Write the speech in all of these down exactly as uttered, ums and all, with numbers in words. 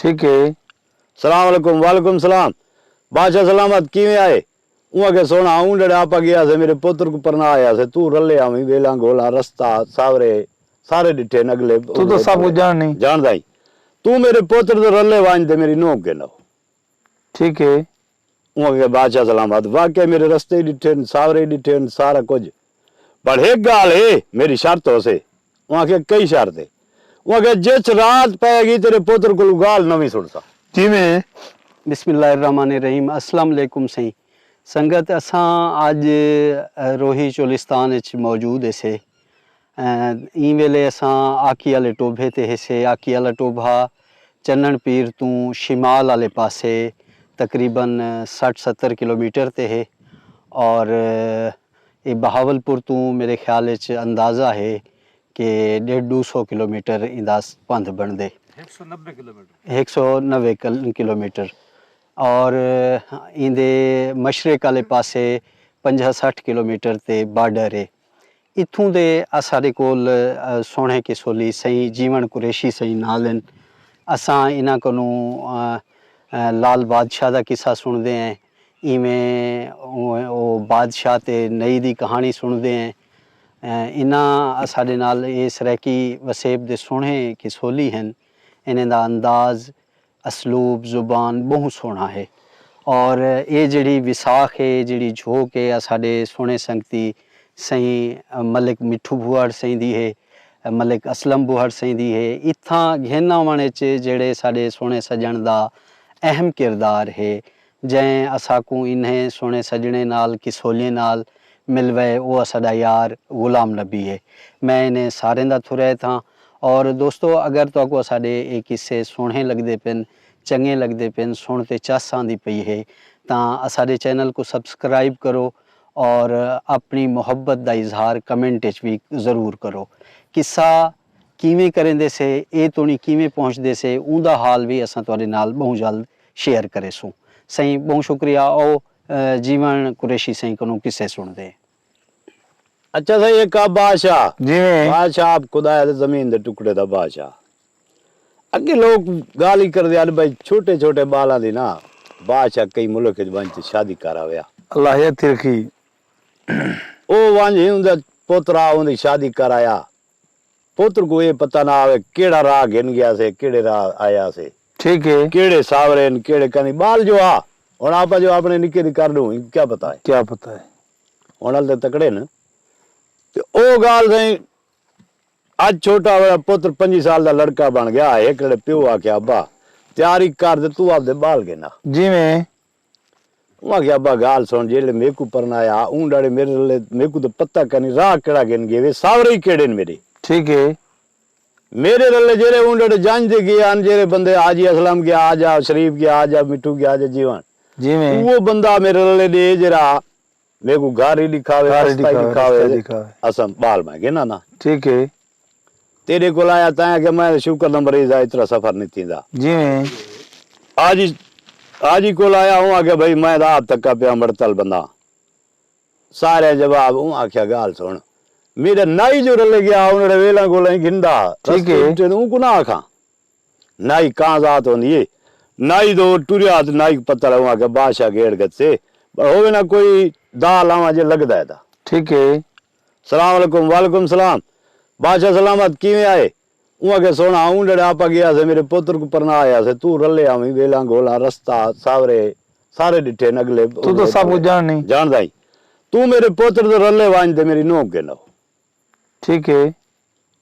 ٹھیک ہے۔ سلام علیکم۔ وعلیکم سلام۔ بادشاہ سلامت، کیویں آئے؟ اوں آکھیا سوہݨا، اوں ݙیہڑے آپا ڳیا سے، میݙے پتر کوں پرݨا آیا سے، توں رلے آویں، ویلاں گولاں، رستہ، ساورے، سارے ݙٹھے ہن اڳلے۔ توں تاں سب کجھ ڄاݨ نی۔ ڄاݨدا ہیں۔ توں میݙے پتر دے رلے ونڄ تے میݙی نونہہ گھن آؤ۔ ٹھیک ہے۔ اوں آکھیا بادشاہ سلامت، واقعی میݙے رستے ہی ݙٹھے ہن، ساورے ہی ݙٹھے ہن، سارا کجھ، پر ہک ڳالھ ہے، میݙی شرط ہوسے۔ اوں آکھیا کئی شرط ہے؟ اوں آکھیا جس رات پئے ڳی تیݙے پتر کولوں ڳالھ نویں سݨساں۔ جیویں۔ بسم اللہ الرحمن الرحیم۔ السلام علیکم سئیں۔ سنگت، اساں اڄ روہی چولستان اچ موجود ہیسے۔ ایں ویلے اساں آکی آلے ٹوبھے تے ہیسے۔ آکی آلا ٹوبھا چنݨ پیر توں شمال آلے پاسے تقریبا سٹھ ستر کلومیٹر تے ہے، اور اے بہاولپور توں میرے خیال اچ اندازہ ہے کہ ݙیڈھ ݙو سو کلومیٹر ایندا پندھ بݨدے۔ ہک سو نوے کلومیٹر، اور ایندے مشرق آلے پاسے پنجاہ سٹھ کلومیٹر تے بارڈر ہے۔ اتھوں دے اساݙے کول سوہݨے کسولی سئیں جیوݨ قریشی سئیں نال ہن۔ اساں انہاں کنوں لال بادشاہ دا قصہ سݨدے ہیں، ایویں او بادشاہ تے نئی دی کہاݨی سݨدے ہیں۔ انہاں اساݙے نال اے سرائیکی وسیب دے سوہݨے کسولی ہن۔ انہیں دا انداز، اسلوب، زبان ٻہوں سوہݨا ہے، اور اے جیڑھی وساخ ہے، جیڑھی جھوک ہے، اساݙے سوہݨے سنگتی سئیں ملک مٹھو بھوہڑ سئیں دی ہے، ملک اسلم بھوہڑ سئیں دی ہے۔ اتھاں گھن آوݨ اچ جیڑھے ساݙے سوہݨے سڄݨ دا اہم کردار ہے، جئیں اساکوں انہیں سوہݨے سڄݨیں نال، کسولییں نال ملوائے، او اساݙا یار غلام نبی ہے۔ میں انہیں ساریں دا تھرائت ہاں۔ اور دوستو، اگر تہاکوں اساݙے اے قصے سوہݨے لڳدے پن، چنڳے لڳدے پن، سݨ تے چس آندی پئی ہے، تاں اساݙے چینل کوں سبسکرائب کرو اور اپݨی محبت دا اظہار کمنٹ اچ وی ضرور کرو۔ قصہ کیویں کریندے سے، اے توݨی کیویں پہنچدے سے، اوندا حال وی اساں تہاݙے نال ٻہوں جلد شیئر کریسوں۔ سئیں، ٻہوں شکریہ۔ او جیوݨ قریشی سئیں کنوں قصے سݨدے ہیں۔ اچھا سئیں، ہک آ بادشاہ، جیویں۔ بادشاہ آپ خدا ہے تے زمین دے ٹکڑے دا بادشاہ۔ اڳے لوک ڳالھ ہی کردے ہن بھئی چھوٹے چھوٹے ٻالاں دی نا، بادشاہ کئی ملک اچ ونڄ تے شادی کر آویا۔ اللہ حیاتی رکھی۔ او ونڄ ہی اوندا پوترا اوندی شادی کر آیا۔ پوتر کوں اے پتہ نہ آوے کیڑھا راہ گھن ڳیا سے، کیڑھے راہ آیا سے۔ ٹھیک ہے۔ کیڑھے ساورے ہن، کیڑھے کائنی۔ ٻال جو ہا، ہݨ آپاں جو اپݨے نکے دی کر ݙوں، کیا پتہ ہے؟ کیا پتہ ہے؟ ہݨ آلے تاں تکڑے ہن۔ تے او ڳالھ سئیں، اڄ چھوٹا ہویا پتر پنجی سال دا لڑکا بݨ ڳیا ہے، ہکڑے پیو آکھیا، ابا، تیاری کر تے توں آپدے ٻال گھن آ۔ جیویں۔ اوں آکھیا، ابا ڳالھ سݨ، جیڑھے میکوں پرݨایا، اوں ݙیہڑے میݙے رلے، میکوں تاں پتہ کائنی راہ کیڑھا گھن ڳئے وے، ساورے ہی کیڑھے ہن میݙے۔ ٹھیک ہے۔ میݙے رلے جیڑھے اوں ݙیہڑے جنج دے ڳئے ہن، جیڑھے بندے حاجی اسلم ڳیا، آ جا، شریف ڳیا، آ جا، مٹھو ڳیا، آ جا، جیوݨ۔ جیویں۔ او بندہ میݙے رلے ݙے جیڑھا میکوں گھر ہی ݙکھاوے، گھر ہی رستہ ہی ݙکھاوے، ݙکھاوے، رستہ ݙکھاوے۔ اساں ٻال میں گھن آنداں۔ ٹھیک ہے۔ تیݙے کول آیا تاں کہ میں شوگر دا مریض ہاں، اتنا سفر نہیں تھیندا۔ جیویں۔ حاجی، حاجی کول آیا، اوں آکھیا، بھائی میں تاں آپ تھکا پیا، مڑتل بندہ۔ سارے جواب، اوں آکھیا، ڳالھ سݨ، میݙا نائی جو رلے ڳیا، اوں ݙیہڑے ویلاں کول ہی گھندا، ٹھیک ہے۔ رستے ٹرے اوں کوں نہ آکھاں۔ نائی کاں ذات ہوندی ہے۔ نائی دو ٹریا تے نائی کوں پتہ لڳا کہ بادشاہ گیڑ گھتسے، پر ہووے نہ کوئی دال آواں جے لڳدا ہے تاں۔ ٹھیک ہے۔ سلام علیکم۔ وعلیکم سلام۔ بادشاہ سلامت، کیویں آئے؟ اوں آکھیا، سوہݨا، اوں ݙیہڑے آپا ڳیا سے، میݙے پتر کوں پرݨا آیا سے، توں رلے آویں، ویلاں گولاں، رستہ، ساورے، سارے ݙٹھے ہن اڳلے۔ توں تاں سب کجھ ڄاݨ نی۔ ڄاݨدا ہیں۔ توں میݙے پتر دے رلے ونڄ تے میݙی نونہہ گھن آ۔ ٹھیک ہے۔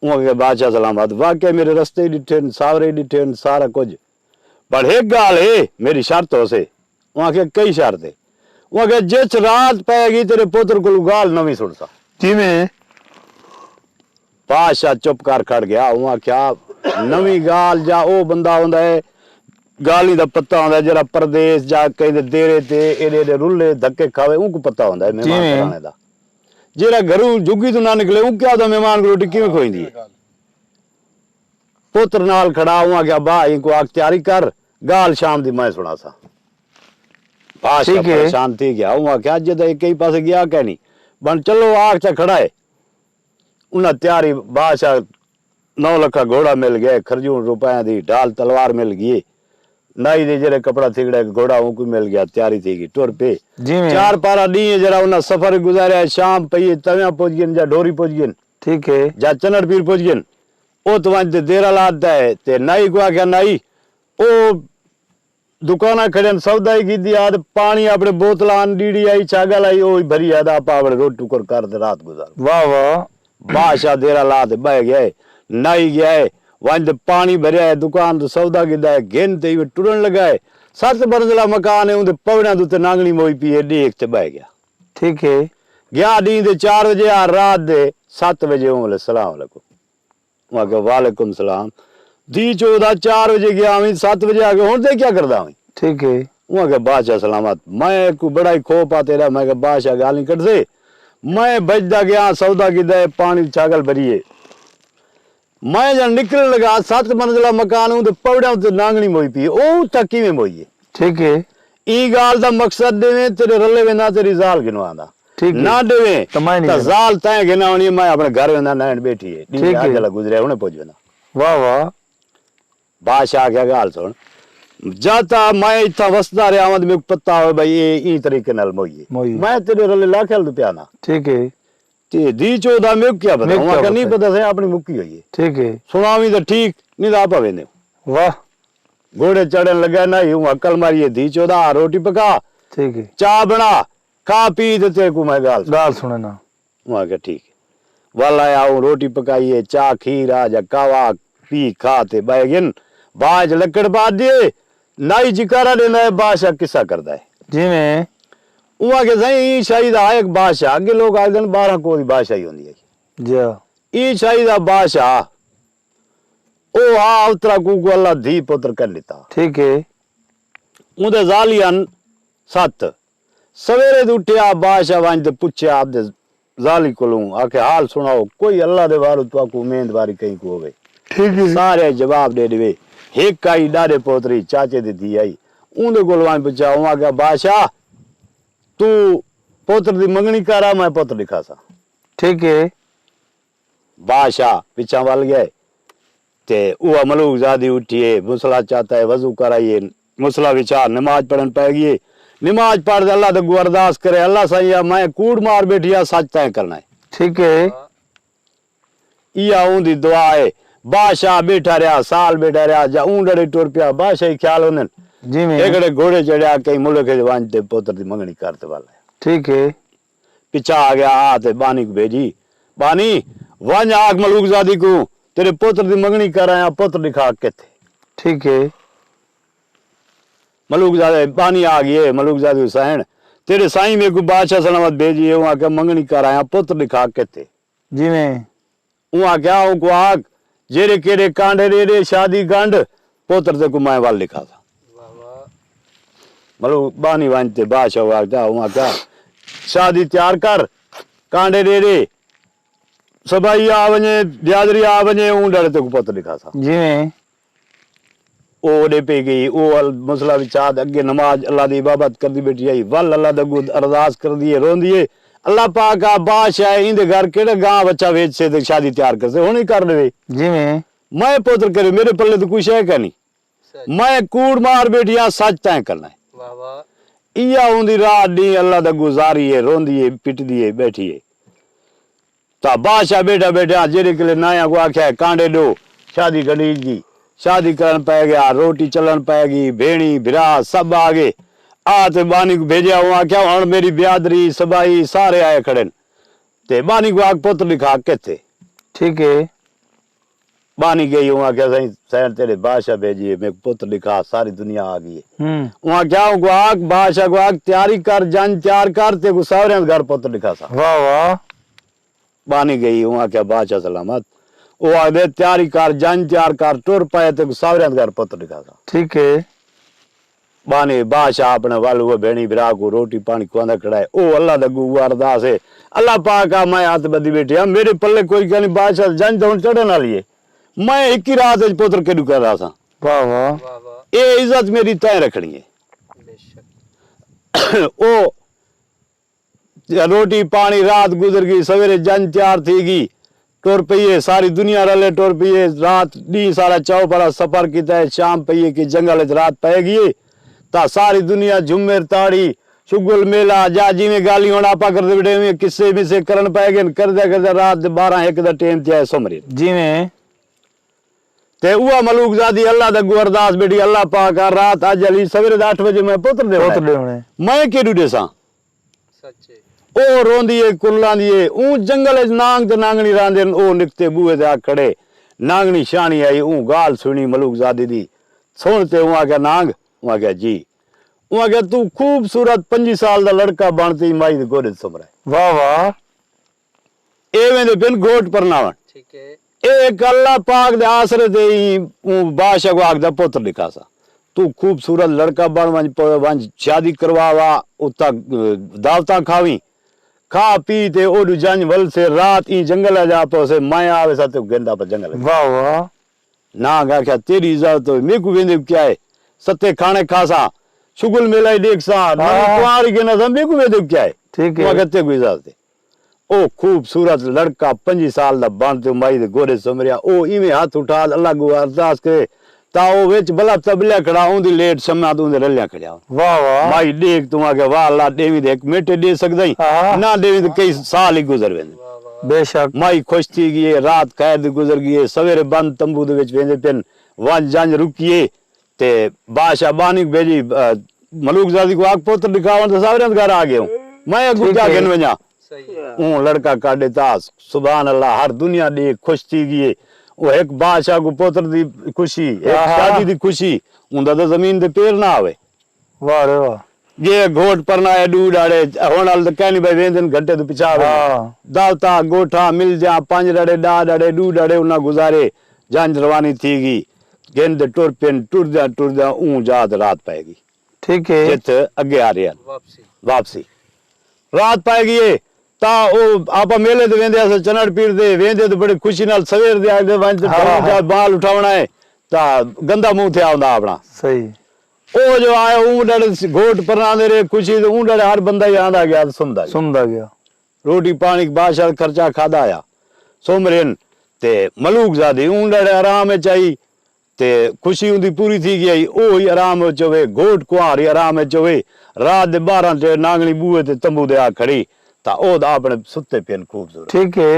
اوں آکھیا، بادشاہ سلامت، واقعی میݙے رستے ہی ݙٹھے ہن، ساورے ہی ݙٹھے ہن، سارا کجھ، پر ہک ڳالھ ہے، میݙی شرط ہوسے۔ اوں آکھیا، کئی شرط ہے؟ اوں آکھیا، جس رات پئے ڳی تیݙے پتر کولوں ڳالھ نویں سݨساں۔ جیویں۔ بادشاہ چپ کر کھڑ ڳیا۔ اوں آکھیا، نویں ڳالھ جا او بندہ ہوندا ہے، ڳالھیں دا پتہ ہوندا ہے، جیڑھا پردیس جا کہیں دے دیرے تے ایݙے ایݙے رلے دھکے کھاوے، اوں کوں پتہ ہوندا ہے مہمان جیویں۔ گھرانے دا۔ جیڑھا گھروں جھڳی توں نہ نکلے، اوں کیا پتہ مہمان کوں روٹی کیویں کھوئیندی ہے۔ پتر نال کھڑا، اوں آکھیا، ابا، ایں کوں آکھ تیاری کر، ڳالھ شام دی میں سݨاساں۔ بادشاہ ٹھیک ہے۔ پریشان تھی ڳیا۔ اوں آکھیا، اڄ تاں اے کہیں پاسے ڳیا کائنی، بݨ چلو، آکھ تاں کھڑا ہے۔ انہاں تیاری، بادشاہ نو لکھا گھوڑا مل ڳئے، خرجون روپیاں دی ڈھال تلوار مل ڳئی۔ نائی دے جیڑھے کپڑا تھیگڑا ہک گھوڑا اونکوں مل گیا، تیاری تھی گئی، ٹر پئے۔ جیویں۔ چار پارا ݙینہہ ہے جیڑھا انہاں سفر گزاریا، شام پئی ہے، تویاں پڄ ڳن یا ڈھوری پڄ ڳن ٹھیک ہے۔ یا چنڑ پیر پڄ ڳن۔ ات ونڄ تے دیرہ لا ݙتا ہے تے نائی کوں آکھیا، نائی، او دکاناں کھڑن، سودا ہی کیتی آ تے پاݨی اپݨے بوتلاں آن، ݙیڑھی آئی، چھاڳل آئی، او ہی بھری آ تے آپاں اپݨے روٹ ٹکر کر تے رات گزار۔ واہ واہ۔ بادشاہ دیرہ لا تے ٻہہ ڳیا ہے۔ نائی ڳیا ہے، ونڄ تے پاݨی بھریا ہے، دکان توں سودا گھدا ہے، گھن تے ایویں ٹرݨ لڳا ہے۔ ست منزلہ مکان ہے، اوندے پوڑیاں دے اتے نانگݨی موئی پئی ہے، ݙیکھ تے ٻہہ ڳیا۔ ٹھیک ہے۔ ڳیا ݙینہہ دے چار وڄے آ، رات دے ست وڄے اوں ویلے سلام علیکم۔ اوں آکھیا، وعلیکم سلام۔ دھی چودا چار وڄے ڳیا ہوویں، ست وڄے آ ڳئے، ہݨ تئیں کیا کردا ہوویں؟ ٹھیک ہے۔ اوں آکھیا، بادشاہ سلامت، میں کوں بڑا ہی کھوہ پاتے رہیا، میں آکھیا، بادشاہ ڳالھیں کڈھسے۔ میں بھڄدا ڳیا، سودا گھدا ہے، پاݨی دی چھاڳل بھری ہے۔ میں جݨ نکلݨ لڳا، ست منزلہ مکان، اوندے پوڑیاں اتے نانگݨی موئی پئی ہے، او اتھاں کیویں موئی ہے؟ ٹھیک ہے۔ ایں ڳالھ دا مقصد ݙیویں، تیݙے رلے وینداں، تیݙی ذال گھنوانداں۔ ٹھیک ہے۔ نہ ݙیویں تاں ذال تئیں گھن آوݨی ہے، میں اپݨے گھر وینداں، نائݨ ٻیٹھی ہے، ݙینہہ اڄ آلا گزریا، ہݨے پڄ وینداں۔ واہ واہ۔ بادشاہ آکھیا، ڳالھ سݨ، جاں تاں میں اتھاں وسدا رہیا ہاں تے میکوں پتہ ہووے بھئی اے ایں طریقے نال موئی ہے، میں تیݙے رلے لاکھے ول تے پیا نہ۔ ٹھیک ہے۔ تے دھی چودا میکوں کیا پتہ؟ اوں آکھیا، نئیں پتہ سئیں، اپݨی مکی ہوئی ہے۔ ٹھیک ہے۔ سݨاویں تاں ٹھیک، نئیں تاں آپاں ویندے ہوں۔ واہ۔ گھوڑے چڑھݨ لڳا، نائی اوں ہکل ماری ہے، دھی چودا آ روٹی پکا، ٹھیک ہے۔ چاء بݨا، کھا پی تے تیکوں میں ڳالھ سݨاواں۔ ڳالھ سݨاواں۔ اوں آکھیا، ٹھیک ہے۔ ول آیا، اوں روٹی پکائی ہے، چاء کھیر آ جا، کاوا پی کھا تے ٻہہ ڳن، بھاہ اچ لکڑ پا ݙیے، نائی جکارا ݙیندا ہے، بادشاہ قصہ کردا ہے۔ جیویں۔ اوں آکھیا، سئیں، ایں شاہی دا ہا ہک بادشاہ، اڳے لوک آکھدن ٻارہاں کوہ دی بادشاہی ہوندی ہئی۔ جی۔ ایں شاہی دا بادشاہ او ہا، اترا کوں کوں اللہ دھی پتر کر ݙتا۔ ٹھیک ہے۔ اوندے ذالی ہن ست۔ سویرے دے اٹھیا، بادشاہ ونڄ تے پچھیا آپدے ذالی کولوں، آکھیا، حال سݨاؤ، کوئی اللہ دے واروں تہاکوں امیدواری کہیں کوں ہووے؟ ٹھیک ہے۔ سارے جواب ݙے ݙیوے۔ ہک آئی ݙاݙے پوتری، چاچے دی دھی آئی، اوندے کول ونڄ پچھیا، اوں آکھیا، بادشاہ، توں پوتر دی منگݨی کر آ، میں پوتر ݙکھاساں۔ ٹھیک ہے۔ بادشاہ پچھاں ول ڳئے تے اوہا ملوک زادی اٹھی ہے، مصلا چاتا ہے، وضو کر آئی ہے، مصلا وچھا نماز پڑھݨ پئے ڳئی ہے۔ نماز پڑھ تے اللہ دے اڳوں ارداس کرے، اللہ سائیں، یا میں کوڑ مار ٻیٹھی ہاں، سچ تیں کرݨا ہے۔ ٹھیک ہے۔ ایہا اوں دی دعا ہے۔ بادشاہ ٻیٹھا رہیا، سال ٻیٹھا رہیا، جا اوں ݙڑے ٹر پیا، بادشاہی خیال ہوندن۔ جیویں۔ ہکڑے گھوڑے چڑھیا، کہیں ملک اچ ونڄ تے پتر دی منگݨی کر تے ول آیا۔ ٹھیک ہے۔ پچھا آ ڳیا، آ تے ٻانی کوں بھیڄی، ٻانی، ونڄ آکھ ملوک زادی کوں، تیݙے پتر دی منگݨی کر آیاں، پتر ݙکھا کتھ ہے؟ ٹھیک ہے۔ ملوک زادے، ٻانی آ ڳئی ہے، ملوک زادی کوں، سائݨ، تیݙے سائیں میکوں بادشاہ سلامت بھیڄی ہے، اوں آکھیا منگݨی کر آیاں، پتر ݙکھا کتھ ہے؟ جیویں۔ اوں آکھیا، اونکوں آکھ، جیڑھے کیڑھے کانڈھے ݙے ݙے، شادی ڳنڈھ، پتر تیکوں میں ول ݙکھاساں۔ ملوک ٻانی ونڄ تے بادشاہ کوں آکھدا، اوں آکھیا، شادی تیار کر، کانڈھے ݙے ݙے، سبائی آ ونڄے، بیادری آ ونڄے، اوں ݙڑ تیکوں پتر ݙکھاساں۔ جیویں۔ او اوݙے پئی ڳئی، او ال-، مصلا وچھا تے اڳے نماز اللہ دی عبادت کردی ٻیٹھی ہئی، ول اللہ دے اڳوں ارداس کردی ہے، روندی ہے، اللہ پاک آ بادشاہ ہے، ایندے گھر کیڑھا گاں وچھا ویچسے تے شادی تیار کرسے، ہݨ ہی کر ݙیوے۔ جیویں۔ میں پتر کرے، میݙے پلے تے کوئی شے کائنی۔ میں کوڑ مار ٻیٹھی ہاں، سچ تیں کرݨا ہے۔ واہ واہ۔ ایہا اوندی رات ݙینہہ اللہ دے اڳوں زاری ہے، روندی ہے، پٹدی ہے، ٻیٹھی ہے۔ تاں بادشاہ ٻیٹھا ٻیٹھا جیڑھے کلے نائیاں کوں آکھیا ہے، کانڈھے ݙو، شادی گھنڈیج ڳئی۔ شادی کرݨ پئے ڳیا، روٹی چلݨ پئے ڳئی، بھیݨی، بھرا سب آ ڳئے۔ آ تے ٻانی کوں بھیڄیا، اوں آکھیا، ہݨ میݙی بیادری، سبائی سارے آئے کھڑن۔ تے ٻانی کوں آکھ پتر ݙکھا کتھ ہے؟ ٹھیک ہے۔ ٻانی ڳئی، اوں آکھیا، سائیں، سائیں تیݙے بادشاہ بھیڄی ہے، میکوں پتر ݙکھا، ساری دنیا آ ڳئی ہے۔ ہوں۔ اوں آکھیا، اونکوں آکھ، بادشاہ کوں آکھ، تیاری کر، جنج تیار کر، تیکوں ساوریاں دے گھر پتر ݙکھاساں۔ واہ واہ۔ ٻانی ڳئی، اوں آکھیا، بادشاہ سلامت۔ او آکھدے، تیاری کر، جنج تیار کر، ٹر پئے، تیکوں ساوریاں دے گھر پتر ݙکھاساں۔ ٹھیک ہے۔ ٻانی بادشاہ اپݨے ول ہوئے بھیݨی بھرا کوں روٹی پاݨی کھواندا کھڑا ہے۔ او اللہ دے اڳوں ارداس ہے، اللہ پاک آ، میں ہتھ ٻدھی ٻیٹھی ہاں، میݙے پلے کوئی کائنی، بادشاہ جنج تاں ہݨ چڑھݨ آلی ہے، میں ہکی رات اچ پتر کیݙوں کر آساں؟ واہ واہ۔ اے عزت میݙی تیں رکھݨی ہے۔ او روٹی پاݨی، رات گزر ڳئی، سویرے جنج تیار تھی ڳئی، ٹر پئی ہے، ساری دنیا رلے ٹر پئی ہے۔ رات ݙینہہ سارا چاؤ پڑا سفر کیتا ہے، شام پئی ہے کہ جنگل وچ رات پئے ڳئی ہے۔ تاں ساری دنیا جھمر تاڑی، شغل میلہ، جا جیویں ڳالھیں ہݨ آپاں کردے ٻیٹھے، اوویں قصے مسے کرݨ پئے ڳئے۔ کردے کردے رات دے بارہ ہک دا ٹائم تھیا ہے، سمری۔ جیویں۔ تے اوہا ملوک زادی اللہ دے اڳوں ارداس ٻیٹھی، اللہ پاک آ، رات اڄ آلی، سویرے دا اٹھ وجے میں پتر ݙیوݨا ہے۔ پتر ݙیوݨا ہے۔ میں کیݙوں ݙیساں؟ سچے۔ او روندی ہے، کرلاندی ہے۔ اوں جنگل وچ نانگ تے نانگݨی رہندے ہن، او نکتے بوہے تے آ کھڑے۔ نانگݨی شاݨی آئی، اوں ڳالھ سݨی ملوک زادی دی۔ سݨ تے اوں آکھیا، نانگ؟ اوں آکھیا، جی۔ اوں آکھیا، توں خوبصورت پنجی سال دا لڑکا بݨ تے مائی دے گوݙے تے سمرا ہے۔ واہ واہ۔ اے ویندے پن گھوٹ پرناوݨ۔ ٹھیک ہے۔ اے ہک اللہ پاک دے آسرے تے ہی اوں بادشاہ کوں آکھدا پتر ݙکھاساں۔ توں خوبصورت لڑکا بݨ ونڄ پ-، ونڄ شادی کروا وا، اتھاں، اے، دعوتاں کھاویں۔ کھا پی تے اوݙو جنج ولسے، رات ایں جنگل اچ آ پوسے، میں آ ویساں تے گھندا پا جنگل اچ۔ واہ واہ۔ نانگ آکھیا، تیݙی اجازت ہووے، میکوں ویندے کیا ہے؟ ستے کھاݨے کھاساں، شغل میلہ ہی ݙیکھساں، نویں ہاں۔ کنوار ہی گھنساں، میکوں ویندے کیا ہے؟ ٹھیک ہے۔ اوں آکھیا، تیکوں اجازت ہے۔ او خوبصورت لڑکا پنجی سال دا بݨ تے مائی دے گوݙے سمریا۔ او ایویں ہتھ اٹھا تے اللہ کوں ارداس کرے تاں او وچ بلب تاں ٻلیا کھڑا، اوندی لیٹ شمع تے اوندے رلیاں کھڑیا۔ واہ واہ۔ مائی ݙیکھ تے آکھے، واہ اللہ، ݙیویں تے ہک منٹ ݙے سڳدئیں، ہاں۔ نہ ݙیویں تے کئی سال ہی گزر ویندے۔ بے شک۔ مائی خوش تھی ڳئی ہے، رات خیر دی گزر ڳئی ہے، سویرے بند تمبو دے وچ ویندے پن، ونڄ جنج رکیے۔ تے بادشاہ بانی کوں بھیڄی، آ، ملوک زادی کوں آکھ پتر ݙکھاوݨ تے ساوریاں دے گھر آ ڳیوں۔ میں اڳوں ٹھیک کیا ہے۔ گھن ونڄاں؟ صحیح ہے۔ اوں لڑکا کڈھ ݙتا، سبحان اللہ، ہر دنیا ݙیکھ خوش تھی ڳئی ہے۔ او ہک بادشاہ کوں پتر دی خوشی، ہک آہا۔ شادی دی خوشی، اوندا تاں زمین تے پیر نہ آوے۔ واہ رے واہ۔ جے گھوٹ پرنا ہے ݙو ݙاڑے، ہݨ ال تاں کائنی بھائی ویندن گھنٹے توں پچھا ویندن۔ ہاں۔ دعوتاں، گوٹھاں، مل جاں، پنج ݙاڑے، ݙاہ ݙاڑے، ݙو ݙاڑے انہاں گزارے، جنج روانی تھی ڳئی۔ گھن تے ٹر پن، ٹردیاں ٹردیاں اوں جا تے رات پئے ڳئی۔ ٹھیک ہے۔ جتھ اڳے آ رہے ہن۔ واپسی۔ واپسی۔ رات پئے ڳئی ہے، تاں او آپاں میلے تے ویندے ہاسے، چنڑ پیر دے ویندے تے بڑی خوشی نال سویر دے آکھدے ونڄ تے ہاں، بھروں ہاں۔ جا بال اٹھاوݨا ہے، تاں گندا منہ تھیا ہوندا اپݨا۔ صحیح۔ او جو آئے، اوں ݙاڑے گھوٹ پرناندے رہے خوشی تے، اوں ݙاڑے ہر بندہ ہی آندا ڳیا تے سمدا ڳیا۔ سمدا ڳیا۔ روٹی پاݨی بادشاہ خرچہ کھادا آیا۔ سمرن تے ملوک زادی اوں ݙاڑے آرام اچ آئی۔ تے خوشی اوندی پوری تھی ڳئی ہئی، او ہی آرام وچ ہووے، گھوٹ کنوار ہی آرام وچ ہووے، رات دے ٻارہاں تے نانگݨی بوہے تے تمبو دے آ کھڑی، تاں او تاں اپݨے ستے پئن خوبصورت۔ ٹھیک ہے۔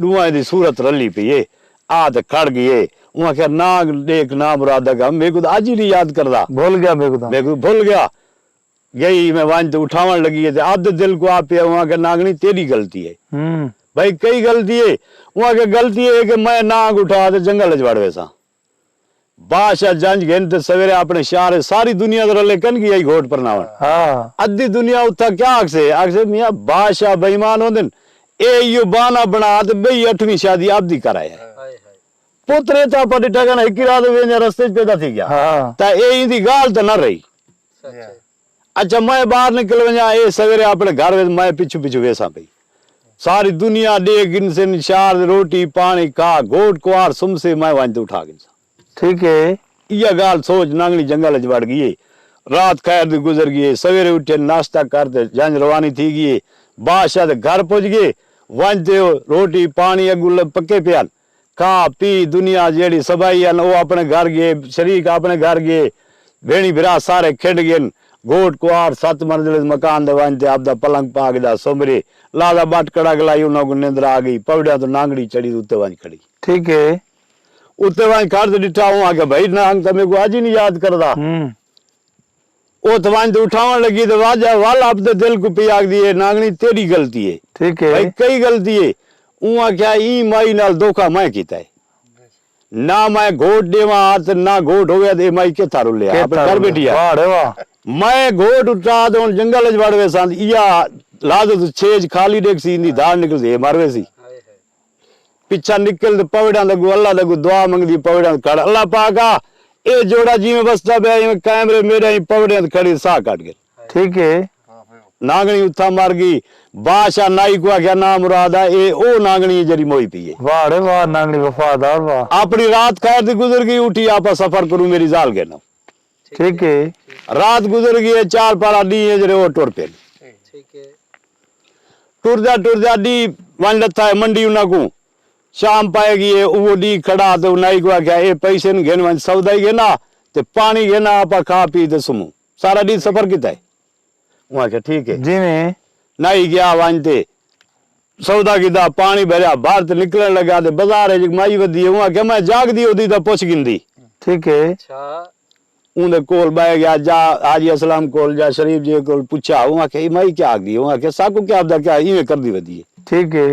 ݙوہائیں دی صورت رلی پئی ہے، آ تے کھڑ ڳئی ہے۔ اوں آکھیا، نانگ ݙیکھ نامراد دا کم، میکوں تاں اڄ ہی نہیں یاد کردا۔ بھل ڳیا میکوں تاں۔ میکوں بھل ڳیا۔ ڳئی میں ونڄ تے اٹھاوݨ لڳی ہے تے آپدے دل کوں آپ پیا، اوں آکھیا، نانگݨی تیݙی غلطی ہے۔ ہوں۔ بھئی کئی غلطی ہے؟ اوں آکھیا، غلطی ہے کہ میں نانگ اٹھا تے جنگل وچ وڑ ویساں۔ بادشاہ جنج گھن تے سویرے اپݨے شہر، ساری دنیا دے رلے کن ڳئی ہئی گھوٹ پرناوݨ۔ ہاں۔ ادھی دنیا اتھاں کیا آکھسے؟ آکھسے، میاں بادشاہ بے ایمان ہوندن، اے ایہو بہانہ بݨا تے ٻئی اٹھویں شادی آپدی کر آیا ہے۔ ہائے ہائے۔ پتر اتھاں آپاں ݙٹھا کن ہکی رات ویندے رستے چ پیدا تھی ڳیا۔ ہاں۔ تاں اے ایندی ڳالھ تاں نہ رہی۔ سچ ہے۔ اچھا، میں ٻاہر نکل ونڄاں، اے سویرے اپݨے گھر وچ میں پچھوں پچھوں ویساں پئی۔ ساری دنیا ݙیکھ گھنسن، شہر دی روٹی، پاݨی کھا، گھوٹ کنوار سمسے، میں ونڄ تے اٹھا گھنساں۔ ٹھیک ہے۔ ایہا ڳالھ سوچ نانگݨی جنگل وچ وڑ ڳئی ہے۔ رات خیر دی گزر ڳئی ہے۔ سویرے اٹھے، ناشتہ کر تے جنج روانی تھی ڳئی ہے۔ بادشاہ دے گھر پڄ ڳئے۔ ونڄ تے او روٹی پاݨی اڳوں ل-، پکے پئے ہن۔ کھا پی دنیا جیڑھی سبھائی ہن، او اپݨے گھر ڳئے، شریک اپݨے گھر ڳئے، بھیݨیں بھرا سارے کھنڈ ڳئن۔ گھوٹ کنوار ست منزلیں مکان دے ونڄ تے آپدا پلنگ پا گھدا سمرے۔ لہذا ٻٹ کڑک لائی، انہاں کوں نندر آ ڳئی۔ پوڑیاں توں نانگڑی چڑھی تے اتے ونڄ کھڑی۔ ٹھیک ہے۔ اتے ونڄ کھڑ تے ݙٹھا، اوں آکھیا، بھائی، نانگ تاں میکوں اڄ ہی نہیں یاد کردا۔ ہوں۔ اتھ ونڄ تے اٹھاوݨ لڳی تے واجہ ول اپݨے دل کوں پئی آکھدی ہے، نانگݨی تیݙی غلطی ہے۔ ٹھیک ہے۔ بھئی کئی غلطی ہے؟ اوں آکھیا، ایں مائی نال دھوکا میں کیتا ہے۔ نہ میں گھوٹ ݙیواں تے نہ گھوٹ ہووے تے اے مائی کتھاں رلے آ؟ اپݨے گھر ٻیٹھی آ۔ واہ رے واہ۔ میں گھوٹ اٹھا تے ہݨ جنگل وچ وڑ ویساں، ایہا لازم چھیج خالی ݙیکھسی، ایندی دھاڑ نکلسی، اے مر ویسی۔ پچھاں نکل تے پوڑیاں دے اڳوں، اللہ دے اڳوں دعا منگدی، پوڑیاں تے کھڑ، اللہ پاکا، اے جوڑا جیویں وسدا پیا، ایویں قائم رہے، میݙے ایں پوڑیاں تے کھڑی ساہ کڈھ گھن۔ ٹھیک ہے۔ نانگݨی اتھاں مر ڳئی۔ بادشاہ نائی کوں آکھیا، نامرادا، اے او نانگݨی ہے جیڑھی موئی پئی ہے۔ واہ رے واہ، نانگݨی وفادار، واہ۔ اپݨی رات خیر دی گزر ڳئی، اٹھی آپاں سفر کروں، میݙی ذال گھن آؤں۔ ٹھیک ہے۔ رات گزر ڳئی ہے، چار پارا ݙینہہ ہے جیڑھے او ٹر پئے۔ ٹھیک ہے۔ ٹردا ٹردا ݙینہہ ونڄ لتھا ہے منڈی انہاں کوں۔ شام پائے گی ہے، او ڈی کھڑا تے انہاں کو آکھیا، اے پیسے نہ گھن ونج، سودا ہی گھن آ تے پانی گھن آ، آپاں کھا پی تے سموں۔ سارا ڈی سفر کیتا ہے۔ انہاں آکھیا، ٹھیک ہے۔ جیویں۔ نائی گیا ونج تے سودا کیتا، پانی بھریا، بھر تے نکلن لگا تے بازار وچ مائی ودی ہے۔ انہاں آکھیا، میں جاگ دی اودی دا پوچھ گھندی۔ ٹھیک ہے۔ اچھا۔ اون دے کول بہ گیا، جا حاجی اسلم کول، جا شریف جی کول پچھا۔ انہاں آکھیا، اے مائی کیا آکھدی ہے؟ انہاں آکھیا، ساکو کیا پتا کیا ایویں کردی ودی ہے۔ ٹھیک ہے۔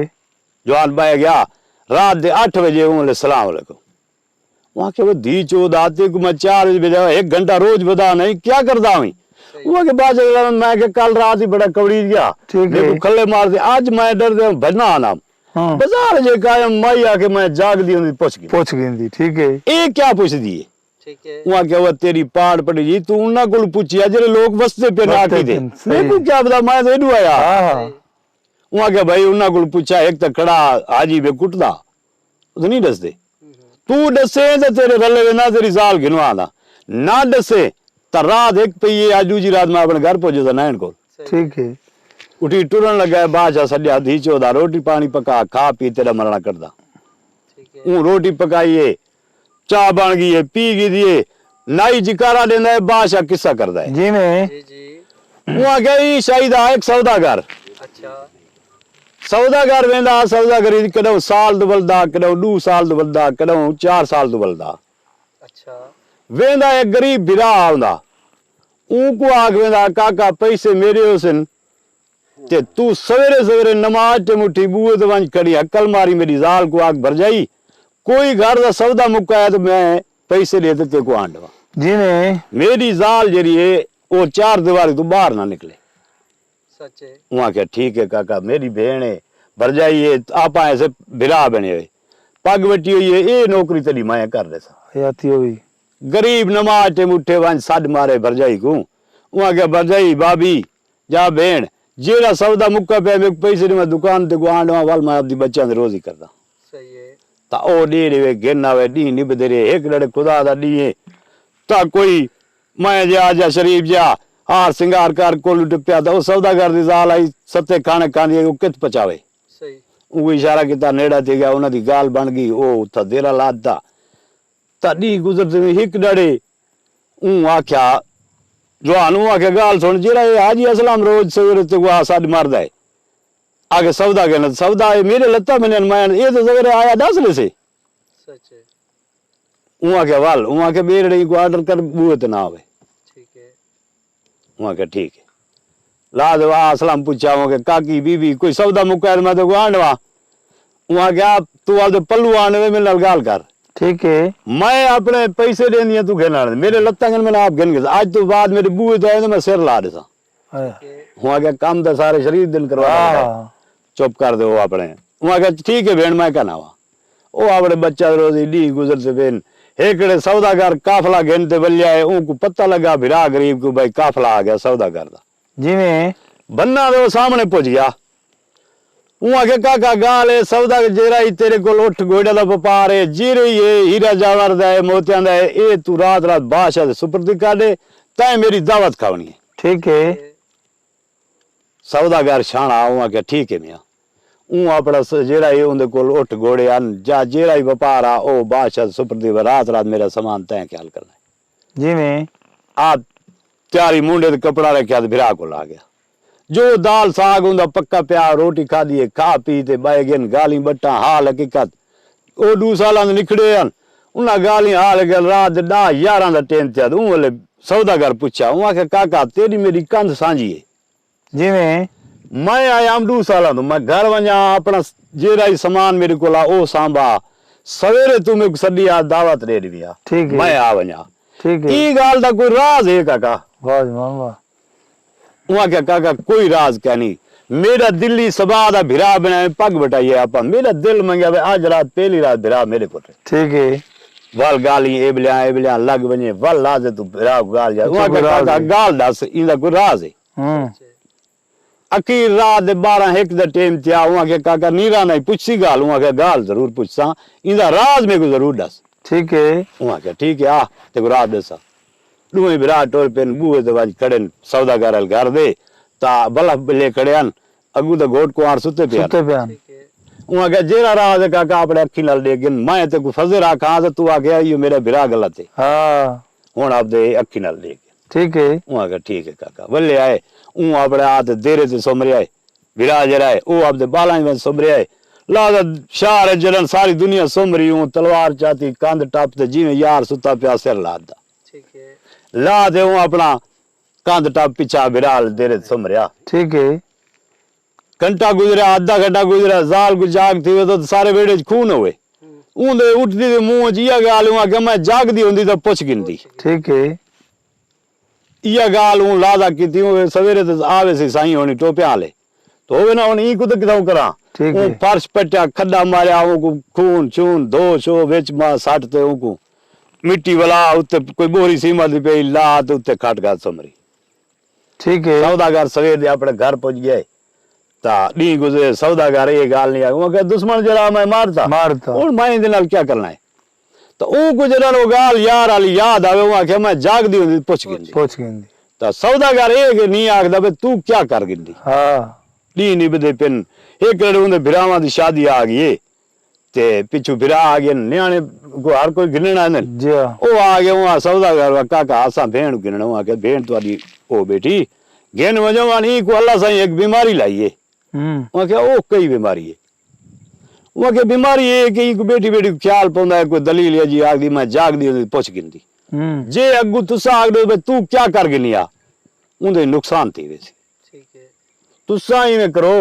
جوان بہ گیا، رات دے اٹھ وجے اون لے، السلام علیکم۔ وہاں کہ وہ دھی چود آتے کو میں چار بجے بجا، ایک گھنٹہ روز بدا نہیں، کیا کردا ہوئی؟ صحیح۔ وہ کہ باجا میں کہ کل رات ہی بڑا کوڑی گیا۔ ٹھیک ہے۔ میرے کو کھلے مار دے، آج میں ڈر دے بھجنا آنا۔ ہاں۔ بازار جے قائم مائی آ کے میں جاگ دی ہوندی پوچھ گئی۔ پوچھ گئی دی، ٹھیک ہے۔ اے کیا پوچھ دی ہے؟ ٹھیک ہے۔ وہ کہ وہ تیری پاڑ پڑی جی، تو انہاں کول پوچھیا جڑے لوگ وستے پہ نہ وستے کی دے۔ پن، صحیح۔ میرے کو کیا پتا، میں تو ایڈو آیا۔ ہاں، ہاں۔ صحیح۔ انہاں آکھیا، بھائی، انہاں کول پچھا، ہک تاں کھڑا حاجی بے کٹدا، او تاں نہیں ڈسدے۔ ہوں۔ توں ڈسیں تاں تیرے رلے وینداں، تیری ذال گھنوا آنداں۔ نہ ڈسیں تاں رات ہک پئی ہے، اڄ ݙوجھی رات میں اپݨے گھر پہنچے تاں نائن کول۔ صحیح۔ ٹھیک ہے۔ اٹھی ٹرݨ لڳا ہے، بادشاہ سݙیا، دھی چودا، روٹی پاݨی پکا، کھا پی، تیݙا مرݨا کڈھداں۔ ٹھیک ہے۔ اوں روٹی پکائی ہے، چاہ بݨ ڳئی ہے، پی گھدی ہے۔ نائی جکارا ݙیندا ہے، بادشاہ قصہ کردا ہے۔ جیویں۔ جی، جی۔ اوں آکھیا، ایں شاہی دا ہک سوداگر۔ اچھا۔ سوداگر ویندا، سوداگری کݙوں سال توں ولدا، کݙوں ݙو سال توں ولدا، کݙوں چار سال توں ولدا۔ اچھا۔ ویندا ہک غریب بھرا آندا۔ اوں کوں آکھ ویندا، کاکا، پیسے میݙے ہوسن، تے توں سویرے سویرے نماز ٹیم اٹھی ٻوہے تے ونڄ کھڑی ہکل ماری، میݙی ذال کوں آکھ، بھرڄائی، کوئی گھر دا سودا مکا ہے تاں میں پیسے ݙے تے تیکوں آن ݙیواں۔ جیویں۔ میݙی ذال جیڑھی ہے، او چار دیواری توں ٻاہر نہ نکلے۔ سچ ہے۔ اوں آکھیا، ٹھیک ہے کاکا، میݙی بھیݨ ہے، بھرڄائی ہے، آپاں ایسے بھرا بݨے ہوئے۔ پڳ وٹی ہوئی ہے، اے نوکری تیݙی میں کر ݙیساں۔ حیاتی ہوئی۔ غریب نماز ٹیم اٹھے ونڄ سݙ مارے بھرڄائی کوں۔ اوں آکھیا، بھرڄائی، بھابی، جا بھیݨ، جیڑھا سودا مکا پیا، میکوں پیسے ݙے، میں دکان تے کوں آن ݙیواں، ول میں اپݨی بچیاں دی روزی کردا۔ صحیح ہے۔ تاں او ݙے ݙیوے، گھن آوے، ݙینہہ نبھدے رہے، ہک ݙیہاڑے خدا دا ݙینہہ ہے، تاں کوئی میں جیا جا شریف جیا، ہار سنگار کر کول ٹپیا، تاں او سوداگر دی ذال آئی، ستے کھانے کھاندی ہے، او کت پچاوے۔ صحیح۔ اوں اشارہ کیتا، نیڑا تھی ڳیا، انہاں دی ڳالھ بݨ ڳئی، او اتھاں دیرہ لا ݙتا۔ تاں ݙینہہ گزرتے ہوئے ہک ݙیہاڑے اوں آکھیا، جوان اوں آکھیا، ڳالھ سݨ، جیڑھا اے حاجی اسلم روز سویرے تے وا سݙ ماردا ہے، آکھے سودا گھن، سودا اے میݙے لتاں بنن، میں اے تاں سویرے آیا ݙس ݙیسے۔ سچ ہے۔ اوں آکھیا، ول، اوں آکھیا، ٻیرڑے کوں آرڈر کر، ٻوہے تے نہ آوے۔ ٹھیک ہے۔ اوں آکھیا، ٹھیک ہے۔ لا دے وا اسلم پچھا، اوں آکھیا، کاکی، بی بی، کوئی سودا مکا ہے تاں میں تیکوں آن ݙیواں؟ اوں آکھیا، توں آپدے پلو آن ݙیویں، میݙے نال ڳالھ کر۔ ٹھیک ہے۔ میں اپݨے پیسے ݙیندی ہاں، توں گھن آن ݙے۔ میݙے لتاں گھن، میں آپ گھن ڳیساں۔ اڄ توں بعد میݙے ٻوہے تے آئے تاں میں سر لا ݙیساں۔ ہائے۔ اوں آکھیا، کم تاں سارے شریف دن کروانا ہوندا ہے۔ ہاں۔ چپ کر ݙے او اپݨے۔ اوں آکھیا، ٹھیک ہے بھیݨ، میں کائناں آواں۔ او اپݨے بچہ روزی ݙینہہ گزرتے پئن۔ ہکڑے سوداگر قافلہ گھن تے ولیا ہے، اوں کوں پتہ لڳا بھرا غریب کوں، بھائی قافلہ آ ڳیا سوداگر دا۔ جیویں۔ بننا تے او سامݨے پڄ ڳیا۔ اوں آکھیا، کاکا، ڳالھ اے، سوداگر جیڑھا ہی تیݙے کول اٹھ گھوڑے دا وپار ہے، جیڑھے ہی اے ہیرا جواہر دا ہے، موتیاں دا ہے، اے توں رات رات بادشاہ دے سپرد کر ݙے، تیں میݙی دعوت کھاوݨی ہے۔ ٹھیک ہے۔ سوداگر شاݨا، اوں آکھیا، ٹھیک ہے میاں۔ اوں اپݨا س-، جیڑھا ہی اوندے کول اٹھ گھوڑے ہن، جا جیڑھا ہی وپار آ، او بادشاہ سپردی، رات رات میݙا سامان تیں خیال کرݨا ہے۔ جیویں۔ آ تیاری، مونڈھے تے کپڑا رکھیا تے بھرا کول آ ڳیا۔ جو دال ساڳ اوندا پکا پیا، روٹی کھادی ہے، کھا پی تے ٻہہ ڳئن، ڳالھیں ٻٹاں، حال حقیقت۔ او ݙو سالاں دے نکھڑے ہن، انہاں ڳالھیں حال ڳئن، رات دے ݙاہ یارہاں دا ٹیم تھیا تے اوں ویلے سوداگر پچھیا، اوں آکھیا، کاکا، تیݙی میݙی کندھ سانجھی ہے۔ جیویں؟ میں آیا ہم ݙو سالاں توں، میں گھر ونڄاں، اپݨا س-، جیڑھا ہی سامان میݙے کول آ، او سانبھا۔ سویرے توں میکوں سݙی آ، دعوت ݙے ݙیویں آ۔ ٹھیک ہے۔ میں آ ونڄاں۔ ٹھیک ہے۔ ایں ڳالھ دا کوئی راز ہے کاکا؟ واہ جی واہ، واہ۔ اوں آکھیا، کاکا، کوئی راز کائنی۔ میݙا دلی سبا دا بھرا بݨیا، پڳ وٹائی ہے آپاں۔ میݙا دل منگیا وے اڄ رات پہلی رات بھرا میݙے کول رہے۔ ٹھیک ہے۔ ول ڳالھیں اے ٻلیاں، اے ٻلیاں لڳ ونڄے، ول لازے توں بھرا کوں ڳالھ جا۔ اچھا، اوں آکھیا، کوئی راز کاکا، ہے۔ ڳالھ ݙس، ایندا کوئی راز ہے؟ ہوں۔ اخیر رات دے ٻارہاں ہک دا ٹیم تھیا، اوں آکھیا، کاکا، نیرا نئیں، پچھسی ڳالھ؟ اوں آکھیا، ڳالھ ضرور پچھساں، ایندا راز میکوں ضرور ݙس۔ ٹھیک ہے۔ اوں آکھیا، ٹھیک ہے، آ، تیکوں راز ݙساں۔ ݙوہیں بھرا ٹر پئن، ٻوہے تے ونڄ کھڑن، سوداگر آلے گھر دے، تاں بلف ٻلے کھڑے ہن، اڳوں تاں گھوٹ کنوار ستے پئے ہن۔ ستے پئے ہن۔ اوں آکھیا، "جیڑھا راز ہے کاکا، اپݨے اکھیں نال ݙیکھ گھن، میں تیکوں فضے را آکھاں تاں توں آکھیا، 'ایہو میݙا بھرا غلط ہے۔ ہاں۔ ہݨ آپدے اکھیں نال ݙیکھ گھن۔'" ٹھیک ہے۔ اوں آکھیا، "ٹھیک ہے کاکا۔" ولے آئے، اوں اپݨے آ تے دیرے تے سمریا ہے۔ بھرا جیڑھا ہے، او آپدے ٻالاں وچ سمریا ہے۔ لہذا شہر وچ جݙݨ ساری دنیا سمری، اوں تلوار چاتی، کندھ ٹپ تے جیویں یار ستا پیا، سر لا ݙتا۔ ٹھیک ہے۔ لا تے اوں اپݨا کندھ ٹپ پچھا بھرا آلے دیرے تے سمریا۔ ٹھیک ہے۔ گھنٹہ گزریا، ادھا گھنٹہ گزریا، زال کوں جاڳ تھی ویسی تاں سارے ویڑھے وچ خون ہووے۔ ہوں۔ اوندے اٹھدی تے منہ وچ ایہا ڳالھ، اوں آکھیا، "میں جاڳدی ہوندی تاں پچھ گھندی۔" ٹھیک ہے۔ ایہا ڳالھ اوں لہذا کیتی، اوں سویرے تے آ ویسی سائیں ہوݨی ٹوپیاں آلے۔ تے ہووے نا، ہݨ ایں کوں تے کتھاؤں کراں؟ ٹھیک اوں ہے۔ فرش پٹیا، کھݙا ماریا، اوں کوں خون شون دھو شو وچ ماں سٹ تے اوں کوں مٹی ولا، اتے کوئی ٻوہری سیمنٹ دی پئی لا تے اتے کھٹ ڳیا سمری۔ ٹھیک ہے۔ سوداگر سویر دے اپݨے گھر پڄ ڳئے۔ تاں ݙینہہ گزرے، سوداگر اے ڳالھ نہیں آکھی۔ اوں آکھیا، "دشمن جیڑھا میں مارتا، مارتا۔ ہݨ میں ایندے نال کیا کرݨا ہے؟" تاں اوں کوں جݙاں او ڳالھ یار آلی یاد آوے، اوں آکھیا، "میں جاڳدی ہوندی پچھ گھندی۔" پچھ گھندی۔ تاں سوداگر اے کہ نہیں آکھدا، "بھئی توں کیا کر گھندی؟" ہاں۔ ݙینہہ نبھدے پن، ہک رڑ اوندے بھراواں دی شادی آ ڳئی ہے۔ تے پچھوں بھرا آ ڳئے، نیاݨے کوں ہر کوئی گھنݨ آندے۔ جی ہاں۔ او آ ڳئے، اوں آ سوداگر وا کاکا، اساں بھیݨ گھنݨ، اوں آکھیا، "بھیݨ تہاݙی او ٻیٹھی، گھن ونڄو، وان ایں کوں اللہ سائیں ہک بیماری لائی ہے۔" ہوں۔ اوں آکھیا، "او کئی بیماری ہے؟" اوں آکھیا، "بیماری اے ہے کہ ایں کوں ٻیٹھی ٻیٹھی خیال پوندا ہے، کوئی دلیل ہے جی، آکھدی میں جاڳدی ہوندی پچھ گھندی۔ ہوں۔ جے اڳوں تساں آکھ ݙیو بھئی توں کیا کر گھنی آ، اوندے نقصان تھی ویسی۔" ٹھیک ہے۔ تساں ایویں کرو،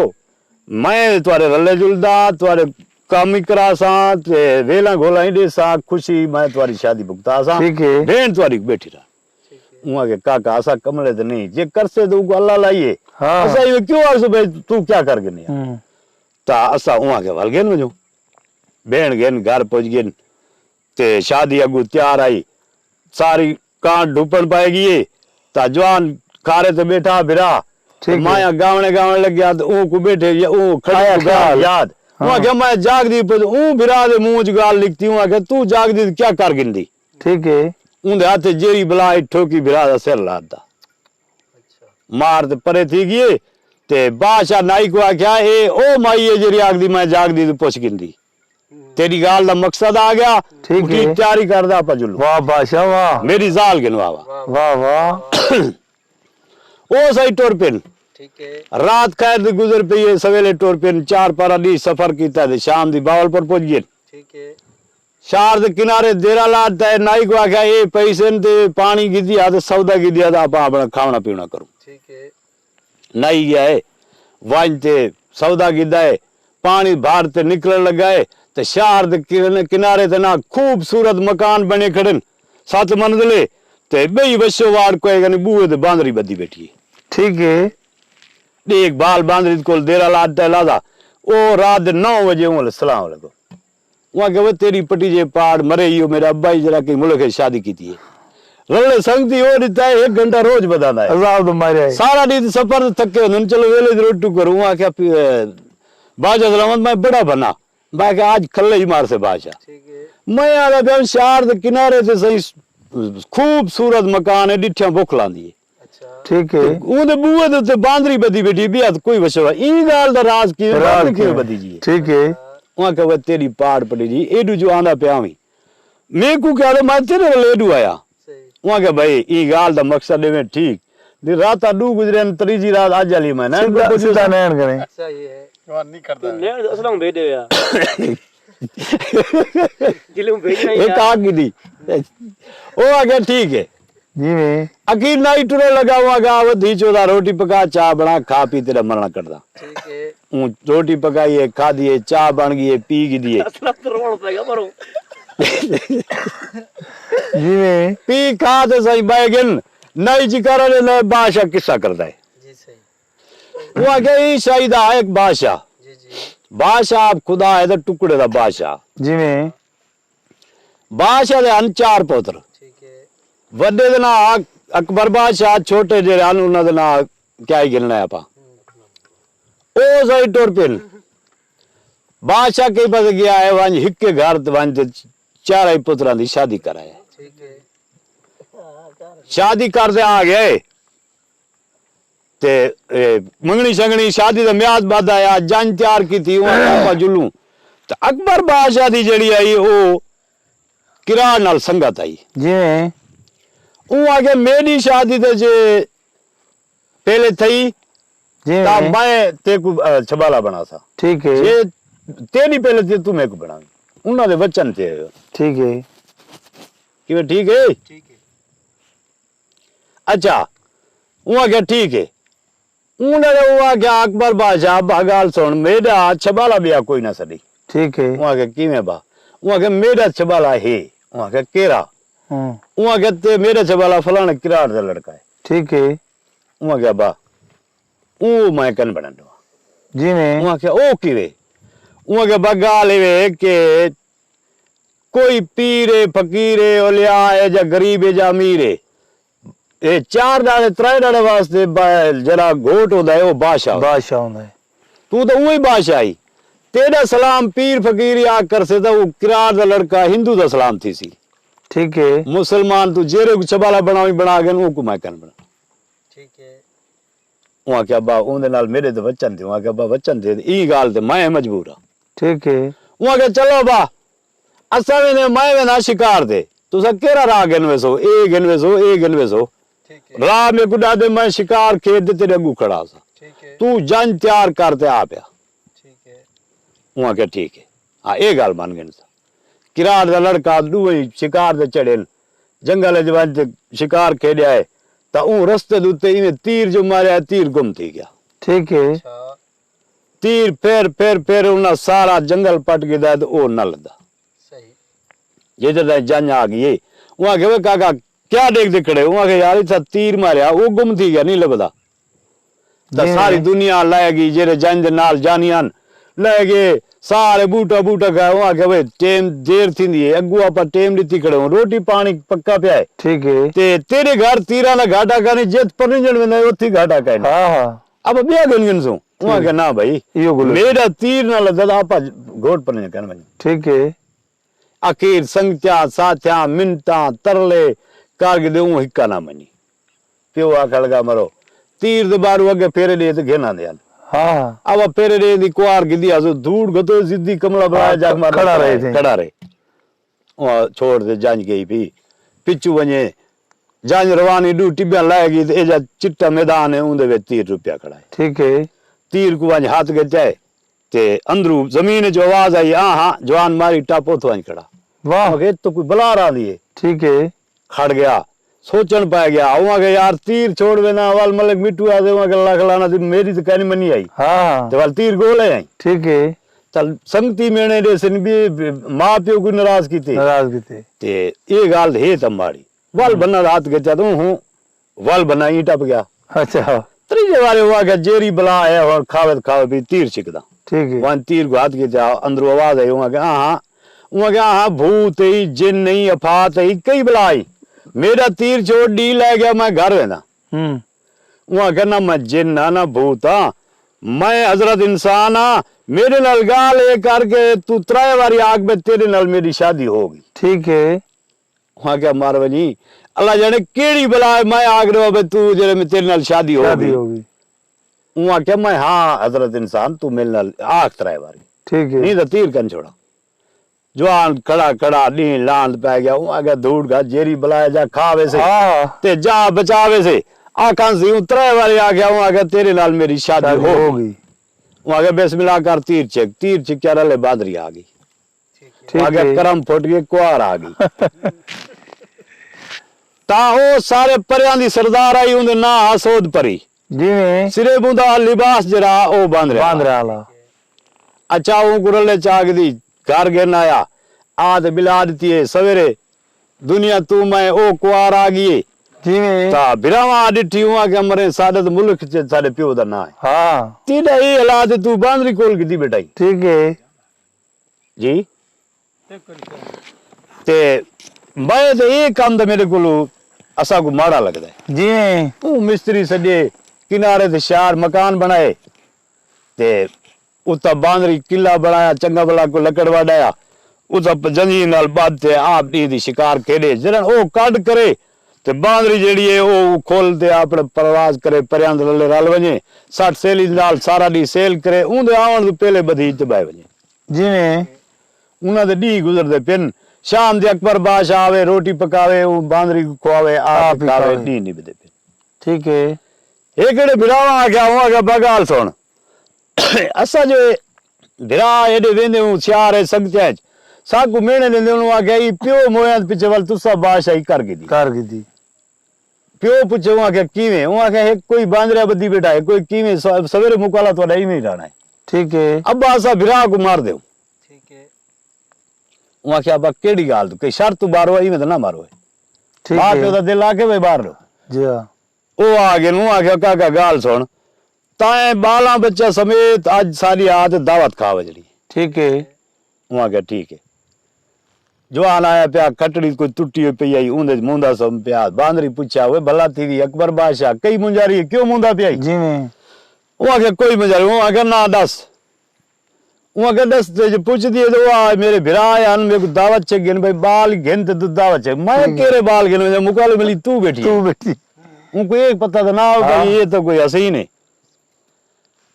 میں تہاݙے رلے جلداں، تہاݙے کم ہی کراساں تے ویلاں گھولاں ہی ݙیساں، خوشی میں تہاݙی شادی بھگتاساں۔ ٹھیک ہے۔ بھیݨ تہاݙی ٻیٹھی رہا۔ ٹھیک ہے۔ اوں آکھیا، "کاکا، اساں کملے تے نہیں، جے کرسے تاں اوں کوں اللہ لائیے۔ ہاں۔ اساں ایویں کیوں آکھسوں بھئی توں کیا کر گھنی آ؟" ہوں۔ تاں اساں اوں آکھیا، "ول گھن ونڄو۔" بھیݨ گھن گھر پڄ ڳن تے شادی اڳوں تیار آئی۔ ساری کانڈ ڈھپݨ پئے ڳئی ہے۔ تاں جوان کھارے تے ٻیٹھا بھرا۔ ٹھیک ہے۔ مایا ڳاوݨے ڳاوݨ لڳیا تے اوں کوں ٻیٹھے یا اوں کھڑی آیا کوں ڳالھ خیال۔ یاد۔ اوں ہاں۔ آکھیا، "میں جاڳدی پئی۔" اوں بھرا دے منہ وچ ڳالھ نکتی، اوں آکھیا، "توں جاڳدی تے کیا کر گھندی؟" ٹھیک ہے۔ اوندے ہتھ جیڑھی بلا ہئی ٹھوکی، بھرا دا سر لا ݙتا۔ مار تے پرے تھی ڳئی۔ تے بادشاہ نائی کوں آکھیا، "اے او مائی ہے جیڑھی آکھدی میں جاڳدی تے پچھ گھندی۔ تیݙی ڳالھ دا مقصد آ ڳیا۔" ٹھیک اٹھی ہے۔ تیاری کردا پیا جلوں۔ واہ بادشاہ واہ۔ میݙی زال گھنوا وا۔ واہ واہ۔ او سائیں ٹر پن۔ ٹھیک ہے۔ رات خیر دی گزر پئی ہے، سویلے ٹر پن، چار پارا ݙینہہ سفر کیتا تے شام دی بہاولپور پڄ ڳئے۔ ٹھیک ہے۔ شہر دے کنارے دیرہ لا ݙتا ہے، نائی کوں آکھیا، "اے پیسے ہن تے پاݨی گھدی آ تے سودا گھدی آ تے آپاں اپݨا کھاوݨا پیوݨا کروں۔" ٹھیک ہے۔ نائی ڳیا ہے، ونڄ تے سودا گھدا ہے، پاݨی بھر تے نکلݨ لڳا ہے تے شہر دے کن-، کنارے تے نہ خوبصورت مکان بݨے کھڑن، ست منزلے، تے ٻئی وشو واڑ کوئی کائنی، ٻوہے تے باندری ٻدھی ٻیٹھی ہے۔ ٹھیک ہے۔ ݙیکھ بھال باندری کول دیرہ لا ݙتا ہے لہذا، او رات دے نو وڄے اوں ول السلام علیکم۔ اوں آکھیا، "وے تیݙی پٹی جے پاڑ مرے، ایہو میݙا ابا ہی جیڑھا کہیں ملک اچ شادی کیتی ہے۔ رلے سنگتی او ݙتا ہے، ہک گھنٹہ روز ودھاندا ہے۔" عذاب دا ماریا ہے۔ سارا ݙینہہ تے سفر تے تھکے ہوندن، چلو ویلے دی روٹی ٹکر۔" اوں آکھیا، "پی-، اے، بادشاہ سلامت، میں بڑا بھنا۔" میں آکھیا، "اڄ کھلے ہی مارسے بادشاہ۔" ٹھیک ہے۔ میں آہدا پیاں، شہر دے کنارے تے سئیں خوبصورت مکان ہے، ݙٹھیاں بکھ لاندی ہے۔ اچھا۔ ٹھیک ہے۔ تے اوندے بوہے دے اتے باندری ٻدھی ٻیٹھی، ٻیا تے کوئی وسیب۔ ایں ڳالھ دا راز کیویں؟ راز باندری کیویں کیویں؟ ٻدھی جی ہے؟ ٹھیک ہے۔ اوں آکھیا، "وے تیݙی پاڑ پٹی جی، ایݙو جو آندا پیا ہویں۔ میکوں کیا آہدے، میں تیݙے نال ایݙو آیا۔" صحیح۔ اوں آکھیا، "بھائی، ایں ڳالھ دا مقصد ایویں ٹھیک۔" دی راتاں ݙو گزرین، تریجی رات اڄ آلی میں نین سدھا، کوں پڄوں سدھا ساں۔ نین کنے۔ صحیح ہے۔ جوان نہیں کردا۔ تے نین اصلاً بھیجے ہویا۔ جلوں بھیجنا ہی ہک آ۔ آ گھدی۔ او آکھیا، "ٹھیک ہے۔" جی میں۔ اخیر نائی ٹرے لڳا، اوں آکھیا، "آ ودھی چودا، روٹی پکا، چاہ بݨا، کھا پی تیݙا مرݨا کٹدا۔" ٹھیک ہے۔ اوں روٹی پکائی ہے، کھادی ہے، چاہ بݨ ڳئی ہے، پی گھدی ہے۔ اصلاً تے روݨ پئے ڳا مروں۔ جی میں۔ پی کھا تے سائیں ٻہہ ڳن، نائی جی کر آلے نال بادشاہ قصہ کردا ہے۔ جی صحیح۔ اوں آکھیا، "ایں شاہی دا ہک بادشاہ۔" جی جی۔ بادشاہ آپ خدا ہے تے ٹکڑے دا بادشاہ۔ جی میں۔ بادشاہ دے ہن چار پتر۔ ٹھیک ہے۔ وݙے دے ناں اک-، اکبر بادشاہ، چھوٹے جیڑھے ہن انہاں دے ناں کیا ہی گھنݨا ہے آپاں۔ او سائیں ٹر پن۔ بادشاہ کہیں پاسے ڳیا ہے، ونڄ ہکے گھر تے ونڄ تے چارے پتراں دی شادی کرائے۔ ٹھیک ہے۔ شادی کر تے آ ڳئے۔ تے منگنی شنگنی، شادی دا میاد بد آیا، جنج تیار کیتی، اوں آکھیا آپاں جلوں۔ تے اکبر بادشاہ دی جیڑھی آئی، او کراڑ نال سنگت آئی۔ جی۔ اوں آکھیا میڈی شادی تے جے پہلے تھئی، تاں میں تیکوں چھبالا بنڑاساں۔ ٹھیک ہے۔ جے تیڈی پہلے تھئی، توں میکوں بنڑاویں۔ انہاں دے وچن تے۔ ٹھیک ہے۔ کیویں، ٹھیک ہے؟ اچھا۔ اوں آکھیا ٹھیک ہے۔ اوں ڈیہڑے اوں آکھیا اکبر بادشاہ، ابا گالھ سنڑ، میڈا چھبالا بیا کوئی نہ سڈی۔ ٹھیک ہے۔ اوں آکھیا کیویں ابا؟ اوں آکھیا میڈا چھبالا ہے۔ اوں آکھیا کیرھا؟ اوں آکھیا تے میڈا چھبالا فلانے کراڑ دا لڑکا ہے۔ ٹھیک ہے۔ اوں آکھیا ابا اوں میں کن بنڑاں ڈیواں۔ جی میں۔ اوں آکھیا او کیویں؟ اوں آکھیا ابا گالھ ایویں ہے کہ کوئی پیر ہے، فقیر ہے، اولیاء ہے، جا غریب ہے، جا امیر ہے، اے چار ڈاڑے، ترائے ڈاڑے واسطے جیڑھا گھوٹ ہوندا ہے، او بادشاہ ہوندا ہے۔ بادشاہ ہوندا ہے۔ توں تاں اونہی بادشاہ ہئی۔ تیڈا سلام پیر فقیر ہی آ کرسے تاں او کراڑ دا لڑکا ہندو دا سلام تھیسی۔ ٹھیک ہے۔ مسلمان توں جیرھے کوں چھبالا بنڑاویں بنڑا گھن، اونکوں میں کن بنڑاں۔ ٹھیک ہے۔ اوں آکھیا ابا اوندے نال میڈے تے وچن تھیو۔ اوں آکھیا ابا وچن تھیو، ایں گالھ تے میں مجبور ہاں۔ ٹھیک ہے۔ اوں آکھیا چلو ابا اساں ویندے، میں وینداں شکار تے، تساں کیرھا راہ گھن ویسو؟ اے گھن ویسو، اے گھن ویسو۔ راہ میکوں ڈس ڈے، میں شکار کھیڈ تے تیڈے اگوں کھڑا ہاساں۔ توں جنج تیار کر تے آ پیا۔ اوں آکھیا ٹھیک ہے۔ ہاں اے گالھ من گھنساں۔ کراڑ دا لڑکا، ڈوہیں شکار تے چڑھن، جنگل اچ ونج تے شکار کھیڈیا ہے، تاں اوں رستے دے اتے ایویں تیر جو ماریا ہے، تیر گم تھی گیا۔ ٹھیک ہے۔ تیر پھر پھر پھر انہاں سارا جنگل پٹ گھدا ہے تے او نہ لبھدا۔ جیجھے تائیں جنج آ گئی ہے۔ اوں آکھیا وے کاکا کیا ڈیکھدے کھڑے ہو؟ اوں آکھیا یار اتھاں تیر ماریا، او گم تھی گیا، نی لبھدا۔ تاں ساری دنیا لہہ گئی، جیڑھے جنج دے نال جانی ہن لہہ گئے، سارے بوٹا بوٹا کھائے۔ اوں آکھیا وے ٹیم دیر تھیندی ہے، اگوں آپاں ٹیم ڈتی کھڑے ہوں، روٹی پانی پکا پیا ہے۔ ٹھیک ہے۔ تے تیڈے گھر تیراں دا گھاٹا کائنی، جت پرنجن ویندا ہے اتھی گھاٹا کائنی۔ ہاں ہاں۔ آپاں بیا گھن گھنسوں۔ اوں آکھیا نہ بھائی، میڈا تیر نہ لگدا تاں آپاں گھوٹ پرنجن کائنی ونجوں۔ ٹھیک ہے۔ اخیر سنگتیاں ساتھیاں منتاں ترلے کر گھدے، اوں ہکا نہ منی۔ پیو آکھن لگا مرو تیر دے باروں اگے پھیرے ڈے تے گھن آندے ہن۔ ہاں۔ ابا پھیرے ڈے دی کوار گھدی ہاسوں، دھوڑ گھتو سدھی کملا بنایا، جگ مار کھڑا رہے۔ کھڑا رہے۔ اوں چھوڑ تے جنج گئی پی، پچھوں ونجے جنج روانی ڈو ٹبیاں لہہ گئی تے ایجھا چٹا میدان ہے، اوندے وچ تیر رپیا کھڑا ہے۔ ٹھیک ہے۔ تیر کوں ونج ہتھ گھچائے تے اندروں زمین اچوں آواز آئی، آں ہاں، جوان ماری ٹپ اتھوں ونج کھڑا۔ واہ۔ اوں آکھیا اتھوں کوئی بلا راہندی ہے۔ ٹھیک ہے۔ کھڑ گیا۔ سوچن پئے گیا۔ اوں آکھیا یار تیر چھوڑ وینداں، ول ملک مٹھو آہدے، اوں آکھیا لکھ لعنت دی، میڈی تے کائنی منی آئی۔ ہاں۔ تے ول تیر گول آئیں۔ ٹھیک ہے۔ تل سنگتی میݨے ݙیسن ٻئے، ماء پیو کوں ناراض کیتے۔ ناراض کیتے۔ تے اے ڳالھ ہے تاں ماڑی۔ ول بھناں دا ہتھ گھتیا تاں اوں ول بھناں ایں ٹپ ڳیا۔ اچھا۔ تریجھے وارے او آکھیا جیڑھی بلا ہے ہݨ کھاوے تاں کھاوے پئی تیر چھکداں۔ ٹھیک ہے۔ ونڄ تیر کوں ہتھ گھتیا، اندروں آواز آئی، اوں آکھیا ہاں ہاں۔ اوں آکھیا ہاں ہاں، بھوت ہئی، جن ہئی، آفات ہئی، کئی بلا ہئی۔ میݙا تیر چھوڑ ݙینہہ لہہ ڳیا، میں گھر وینداں۔ ہوں۔ اوں آکھیا نہ میں جن ہاں نہ بھوت ہاں، میں حضرت انسان ہاں۔ میݙے نال ڳالھ اے کر کہ توں ترائے واری آکھ بھئی تیݙے نال میݙی شادی ہو ڳئی۔ ٹھیک ہے۔ اوں آکھیا مر ونڄی، اللہ ڄاݨے کیڑھی بلا ہے، میں آکھ ݙیواں بھئی توں جیڑھے میں تیݙے نال شادی ہو ڳئی۔ شادی ہو ڳئی۔ اوں آکھیا میں ہاں حضرت انسان توں میݙے نال آکھ ترائے واری۔ ٹھیک ہے۔ نی تاں تیر کن چھوڑاں۔ جوان کھڑا کھڑا ݙینہہ لاند پئے ڳیا۔ اوں آکھیا دھوڑ گھا جیڑھی بلا ہے جا کھا ویسے تے جا بچا ویسے۔ آکھاں سی اوں ترائے واری آکھیا، اوں آکھیا تیݙے نال میݙی شادی ہو ڳئی۔ اوں آکھیا بسم اللہ کر تیر چھک، تیر چھکیا رلے باندری آ ڳئی۔ اوں آکھیا کرم پھٹ ڳئے کوار آ ڳئی۔ تاں او سارے پریاں دی سردار آئی، اوندے ناں ہا سودھ پری۔ جیویں۔ سریب اوندا لباس جیڑھا او باندرے آلا۔ باندرے آلا۔ اچھا اوں کوں رلے چا گھدی گھر گھن آیا۔ آ تے ٻلا ݙتی ہے سویرے دنیا توں میں او کوار آ ڳئی ہے۔ جیویں۔ تاں بھراواں آ ݙٹھی اوں آکھیا مریں ساݙے تاں ملک اچ ساݙے پیو دا ناں ہے۔ ہاں۔ تیݙا اے حالات ہے توں باندری کول گھدی ٻیٹھا ہیں۔ ٹھیک ہے۔ جی۔ تے میں تے اے کم تے میݙے کولوں اساں کوں ماڑا لڳدا ہے۔ جی۔ اوں مستری سݙے کنارے تے شار مکان بݨائے تے اتھاں باندری قلعہ بݨایا، چنڳا بھلا کوئی لکڑ وڈ آیا، اتھاں پجنجی نال ٻدھ تے آپ ݙینہہ دی شکار کھیݙے۔ جݙݨ او کڈھ کرے تے باندری جیڑھی ہے او کھل تے اپݨے پرواز کرے، پریاں دے للے رل ونڄے، سٹ سیلی نال سارا ݙینہہ سیل کرے، اوندے آوݨ توں پہلے بدھیج تے ٻہہ ونڄے۔ جیویں انہاں دے ݙینہہ گزردے پن، شام دے اکبر بادشاہ آوے، روٹی پکاوے، اوں باندری کوں کھواوے، آپ آپ ہی کھاوے، کھاوے۔ ݙینہہ نبھدے پن۔ ٹھیک ہے۔ ہکڑے بھراواں آکھیا، اوں آکھیا، ٻا ڳالھ سݨ، اساں جو بھرا ایݙے ویندے ہوں سیارے سنگتیاں اچ، ساکوں میݨے ݙیندے، انہوں آکھیا، ای پیو مویاں دے پچھے ول تساں بادشاہی کر گھدی۔ کر گھدی۔ پیو پچھے، اوں آکھیا، کیویں؟ اوں آکھیا، ہک کوئی باندریا ٻدھی ٻیٹھا ہے، کوئی کیویں؟ س-، سویرے مکالا تہاݙا ایویں ہی رہݨا ہے۔ ٹھیک ہے۔ ابا اساں بھرا کوں مار ݙیوں۔ ٹھیک ہے۔ اوں آکھیا، ابا کیڑھی ڳالھ توں؟ کہ شرط توں ٻاہر ہو، ایویں تاں نہ مارو۔ ٹھیک ماء ہے۔ پیو دا دل آکھے بھئی ٻاہر ہو۔ جی ہاں۔ او آ ڳئے، اوں آکھیا، کاکا ڳالھ سݨ، تائیں ٻالاں بچہ سمیت اڄ ساݙی آ تے دعوت کھا وڄݨی۔ ٹھیک ہے۔ اوں آکھیا، ٹھیک ہے۔ جوان آیا پیا، کھٹڑی کوئی ٹٹی ہوئی پئی آئی، اوندے وچ موندا سم پیا۔ باندری پچھیا، اوئے بھلا تھی وی اکبر بادشاہ، کئی مونجھاری ہے، کیوں موندا پیا آئی؟ جیویں۔ اوں آکھیا، کوئی مونجھاری۔ اوں آکھیا، نہ ݙس۔ اوں آکھیا، ݙس تے جو پچھدی ہے تے او آ میرے بھرا آئے ہن، میکوں دعوت چ گھن بھئی، ٻال گھن تے توں دعوت چ۔ میں ٹھیک ہے۔ کیڑھے ٻال گھن ونڄاں، مکالے ملی توں ٻیٹھی توں ہے۔ ٻیٹھی۔ اوں کوں اے پتہ تاں نہ ہو ہاں۔ بھئی اے تاں کوئی حسین ہے۔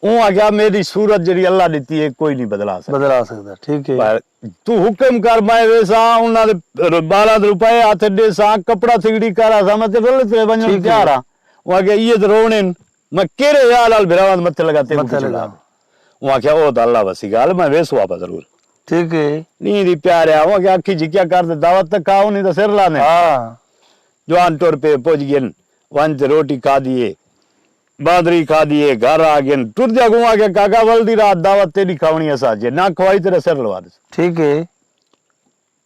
اوں آکھیا، میݙی صورت جیڑھی اللہ ݙتی ہے، کوئی نہیں بدلا سڳدا۔ بدلا سڳدا، ٹھیک ہے۔ پر توں حکم کر، میں ویساں، انہاں دے ر-، ٻالاں دے روپے ہتھ ݙیساں، کپڑا تھڳڑی کر آساں، میں تے رلے تیرے ونڄݨ ٹھیک ہے۔ تیار ہاں۔ اوں آکھیا، ایہ تے رووݨے ہن، میں کیڑھے یار نال بھراواں دے متھے لڳا، تیکوں متھے پچھوں لڳا۔ لا۔ اوں آکھیا، او تاں اللہ وسی ڳالھ، میں ویسوں آپاں ضرور۔ ٹھیک ہے۔ نی دی پیاریا، اوں آکھیا، اکھیں جھکیاں کر تے دعوت تاں کھا، انہیں دا سر لاندے۔ ہاں۔ جوان ٹر پئے، پڄ ڳن، ونڄ تے روٹی کھادی ہے، باندری کھادی ہے، گھر آ ڳن۔ ٹردے اڳوں آکھیا، کاکا، ول دی رات دعوت تیݙی کھاوݨی اساں، جے نہ کھوائی تیݙا سر لوا ݙیسوں۔ ٹھیک ہے۔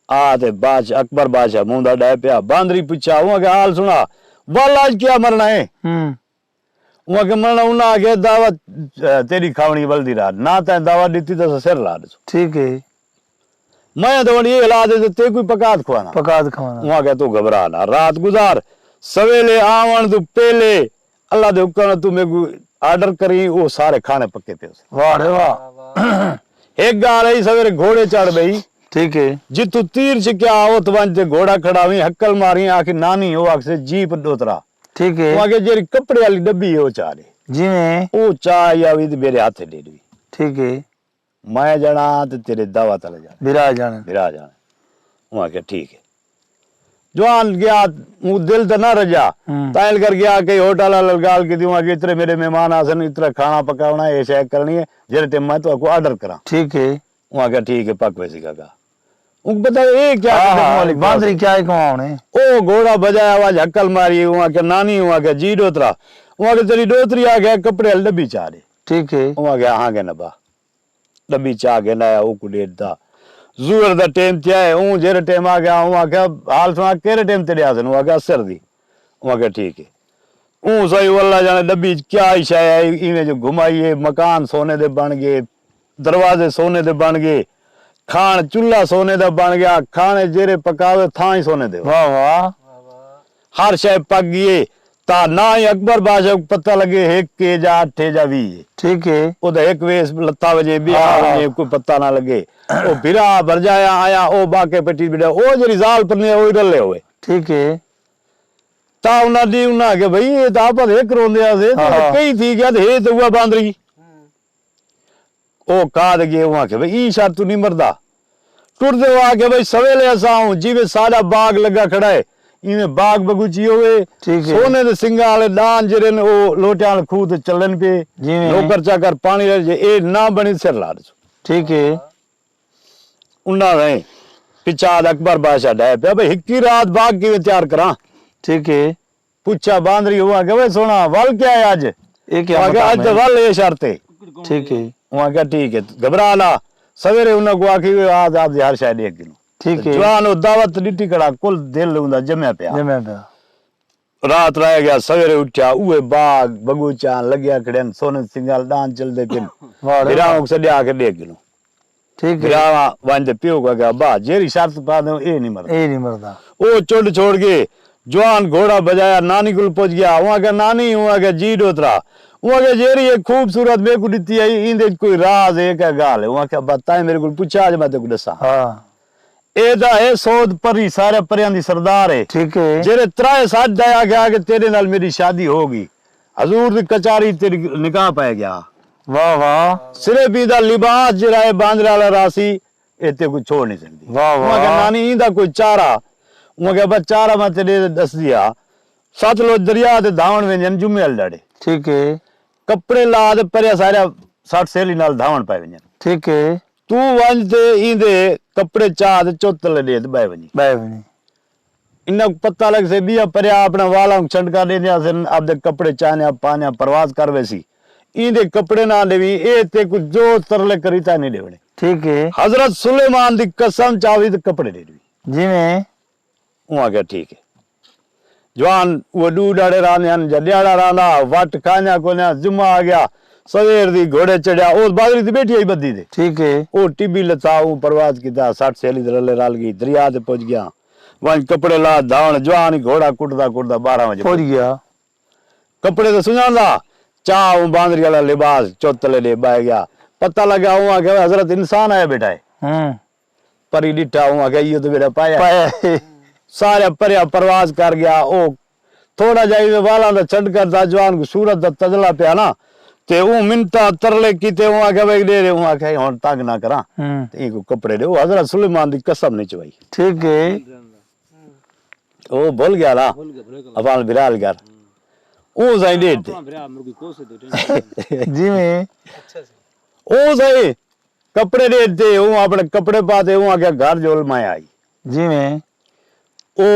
آ تے بادشاہ، اکبر بادشاہ موندا ݙے پیا، باندری پچھا، اوں آکھیا، حال سݨا، ول اڄ کیا مرݨا ہے؟ ہوں۔ اوں آکھیا، مرݨا، انہاں آکھیا، دعوت، اے، تیݙی کھاوݨی ول دی رات، نہ تیں دعوت ݙتی تاں اساں سر لا ݙیسوں۔ ٹھیک ہے۔ میں تاں ہݨ اے حالات ہے تے تیکوں پکا تے کھوانا۔ پکا تے کھوانا۔ اوں آکھیا، توں گھبرا نہ، رات گزار، سویلے آوݨ توں پہلے اللہ دے حکم نال توں میکوں آرڈر کریں، او سارے کھانے پکے پئے ہوسن۔ واہ رے واہ۔ ہک ڳالھ ہے، سویرے گھوڑے چڑھ ٻہی۔ ٹھیک ہے۔ جتھوں تیر چکیا، اتھ ونڄ تے گھوڑا کھڑاویں، ہکل ماریں، آکھیں، نانی، او آکھسے، جیپ ݙوترا۔ ٹھیک ہے۔ اوں آکھیا، جیڑھی کپڑے والی ݙٻی ہے، او چا ݙے۔ جیویں۔ او چا آئی آوی تے میݙے ہتھ ݙے ݙیوی۔ ٹھیک ہے۔ میں ڄاݨاں تے تیݙے دعوت آلے ڄاݨن۔ بھرا ڄاݨن۔ بھرا ڄاݨن۔ اوں آکھیا، ٹھیک ہے۔ جوان ڳیا، اوں دل تاں نہ رڄا۔ ہوں۔ تاں ہل کر ڳیا کہ ہوٹل آلے نال ڳالھ کیتی، اوں آکھیا، اتنے میݙے مہمان آسن، اتنا کھانا پکاوݨا ہے، اے شے کرݨی ہے، جیڑھے ٹائم میں تہاکوں آرڈر کراں۔ ٹھیک ہے۔ اوں آکھیا، ٹھیک ہے، پک ویسی کاکا۔ اونکوں پتہ ہے، اے کیا ہاں، کیتے ہاں، مولوی پاس باندری ہے؟ کیا ہے کماوݨے؟ او گھوڑا بجایا، آواز ہکل ماری، اوں آکھیا، نانی، اوں آکھیا، جی ݙوترا۔ اوں آکھیا، تیݙی ݙوتری آکھیا، کپڑے والی ݙٻی چا ݙے۔ ٹھیک ہے۔ اوں آکھیا، ہاں گھن ابا۔ ݙٻی چا گھن آیا، اوکوں ݙے ݙتا۔ ظہر دا ٹائم تھیا ہے، اوں جیڑھے ٹائم آ ڳیا، اوں آکھیا، حال سݨا، کیڑھے ٹائم تے ݙے آسن؟ اوں آکھیا، عصر دی۔ اوں آکھیا، ٹھیک ہے۔ اوں سائیں، او اللہ ڄاݨے ݙٻی اچ کیا ہی شے آئی، ایویں جو گھمائی ہے، مکان سونے دے بݨ ڳئے، دروازے سونے دے بݨ ڳئے، کھاݨ چولہا سونے دا بݨ ڳیا، کھاݨے جیڑھے پکاوے، تھاں ہی سونے دے۔ واہ واہ۔ ہر شے پک ڳئی ہے، تاں نہ ہی اکبر بادشاہ کوں پتہ لڳے، ہک ہے یا اٹھ ہے یا ویہہ ہے۔ ٹھیک ہے۔ او دا ہک ویس لتھا ونڄے، ٻیا ہاں۔ ونڄے، کوئی پتہ نہ لڳے۔ او بھرا بھرجایا آیا، او باقے پٹی ٻیٹھا، او جیڑھی ذال پرنی ہے، او ہی رلے ہوئے۔ ٹھیک ہے۔ تاں انہاں دی، انہاں آکھیا، بھئی، اے تاں آپاں ہک روندے ہاسے، تے ہاں۔ کئی تھی ڳیا، تے ہے تاں اوہا باندری۔ او کھا تے ڳئے، اوں آکھیا، بھئی، ایں شرط توں نہیں مردا۔ ٹردے او آکھیا، بھئی، سویلے اساں آؤں، جیویں ساݙا باغ لڳا کھڑا ہے، ایویں باغ بغوچی ہووے، ٹھیک ہے۔ سونے دے سنگاں والے ݙان جیڑھے نے، او لوٹیاں والے کھوہ تے چلن پئے، جیویں۔ نوکر چاکر پاݨی لے جے، اے نہ بݨی سر لا ݙیسوں۔ ٹھیک ہے۔ انہاں نے پچھا تے اکبر بادشاہ ݙے پیا، بھئی، ہکی رات باغ کیویں تیار کراں؟ ٹھیک ہے۔ پچھا باندری، اوں آکھیا، وے سوہݨا، ول کیا ہے اڄ؟ اے کیا اوں آکھیا، مقام اڄ تے ہے؟ ول اے شرط ہے۔ ٹھیک ہے۔ اوں آکھیا، ٹھیک ہے، گھبرا نہ۔ سویرے انہاں کوں آکھی، وے آ تے آپ دی ہر شے ݙیکھ گھنوں۔ ٹھیک ہے۔ جوان او دعوت ݙتی کھڑا، کل دل اوندا جمیا پیا۔ جمیا پیا۔ رات رہ ڳیا، سویرے اٹھیا، اوہے باغ، بغوچیاں لڳیاں کھڑن، سونے سنگال ݙان چلدے پن۔ واہ رے بھراواں واہ۔ کوں سݙیا کے ݙیکھ گھنوں۔ ٹھیک ہے۔ بھراواں ونڄ تے پیو کوں آکھیا، ابا، جیڑھی شرط پا ݙیوں، اے نہیں مردا۔ اے نہیں مردا۔ او چنڈ چھوڑ ڳئے، جوان گھوڑا بجایا، نانی کول پڄ ڳیا۔ اوں آکھیا، نانی، اوں آکھیا، جی ݙوترا۔ اوں آکھیا، جیڑھی اے خوبصورت میکوں ݙتی ہئی، ایندے وچ کوئی راز ہے، کیا ڳالھ ہے؟ اوں آکھیا، ابا، تیں میرے کول پچھا، اڄ میں تیکوں ݙساں۔ ہاں۔ اے دا ہے سود پری، سارے پریاں دی سردار ہے۔ ٹھیک ہے۔ جیڑے ترائے سچ دا آکھیا کہ تیرے نال میری شادی ہو گئی، حضور دی کچاری تیری نکاح پائے گیا۔ واہ واہ۔ صرف ایندا لباس جیڑا ہے باندرے والا راسی، اے تے کوئی چھوڑ نہیں سکدی۔ واہ واہ۔ اوں آکھیا نانی ایندا کوئی چارہ، اوں آکھیا بس چارہ میں تیرے ڈس دیا، ستلج دریا تے دھاون ویندے ہن جمعے والے ڈاڑے۔ ٹھیک ہے۔ کپڑے لا تے پریا سارے سٹ سہیلی نال دھاون پائے ویندے ہن۔ ٹھیک ہے۔ توں ونج تے ایندے کپڑے چا تے چوت تلے ڈے تے بائے ونجی۔ بائے ونجی۔ انہاں کوں پتہ لگ سے بیا پریا اپنے والاں کوں چھنڈکا ڈیندے ہسن، آپ دے کپڑے چاہنے پانے پرواز کر ویسی۔ ایندے کپڑے نہ ڈیوی، اے تے کوں جو ترلے کری تا نہیں ڈیونے۔ ٹھیک ہے۔ حضرت سلیمان دی قسم چاوی تے کپڑے ڈے ڈیوی۔ جی میں۔ اوں آکھیا ٹھیک ہے۔ جوان اوہ ڈو ڈاڑے راندے ہن، جا ڈیاڑا راندا وٹ کھانیا کونیا، جمعہ آ گیا، سویر دی گھوڑے چڑھیا، او بادری تے بیٹھی آئی بدھی دے۔ ٹھیک ہے۔ او ٹبی لتھا، اوں پرواز کیتا، سٹ سہیلی دے رلے رل گئی، دریا تے پج گیا۔ ونج کپڑے لا دھاون، جوان ہی گھوڑا کٹدا کٹدا بارہ وجے پج گیا۔ کپڑے تے سنجاندا، چا اوں باندری والا لباس چوت تلے ڈے بہ گیا۔ پتہ لگا، اوں آکھیا حضرت انسان آیا بیٹھا ہے۔ ہوں۔ پری ڈٹھا، اوں آکھیا ایہو تے میرا پایا ہے۔ پایا ہے۔ سارے پریا پرواز کر گیا۔ او تھوڑا جا ایویں والاں دا چھنڈ کر دا جوان کو صورت دا تجلا پیا نا، تے اوں منتا ترلے کیتے، اوں آکھیا بھائی ڈے دے، اوں آکھیا ہن تنگ نہ کراں۔ ہوں۔ تے اینکو کپڑے دے، او حضرت سلیمان دی قسم نہیں چوائی۔ ٹھیک ہے۔ او بھل گیا نا۔ بھل گیا، بھل گیا۔ اپاں بھرا لگا۔ او سائیں ڈیٹ تے۔ اپاں بھرا مرگی کوسے تے ٹینشن۔ جی میں۔ او سائیں کپڑے ڈیٹ تے، او اپنے کپڑے پاتے، او آکھیا گھر جول میں آئی۔ جی میں۔ او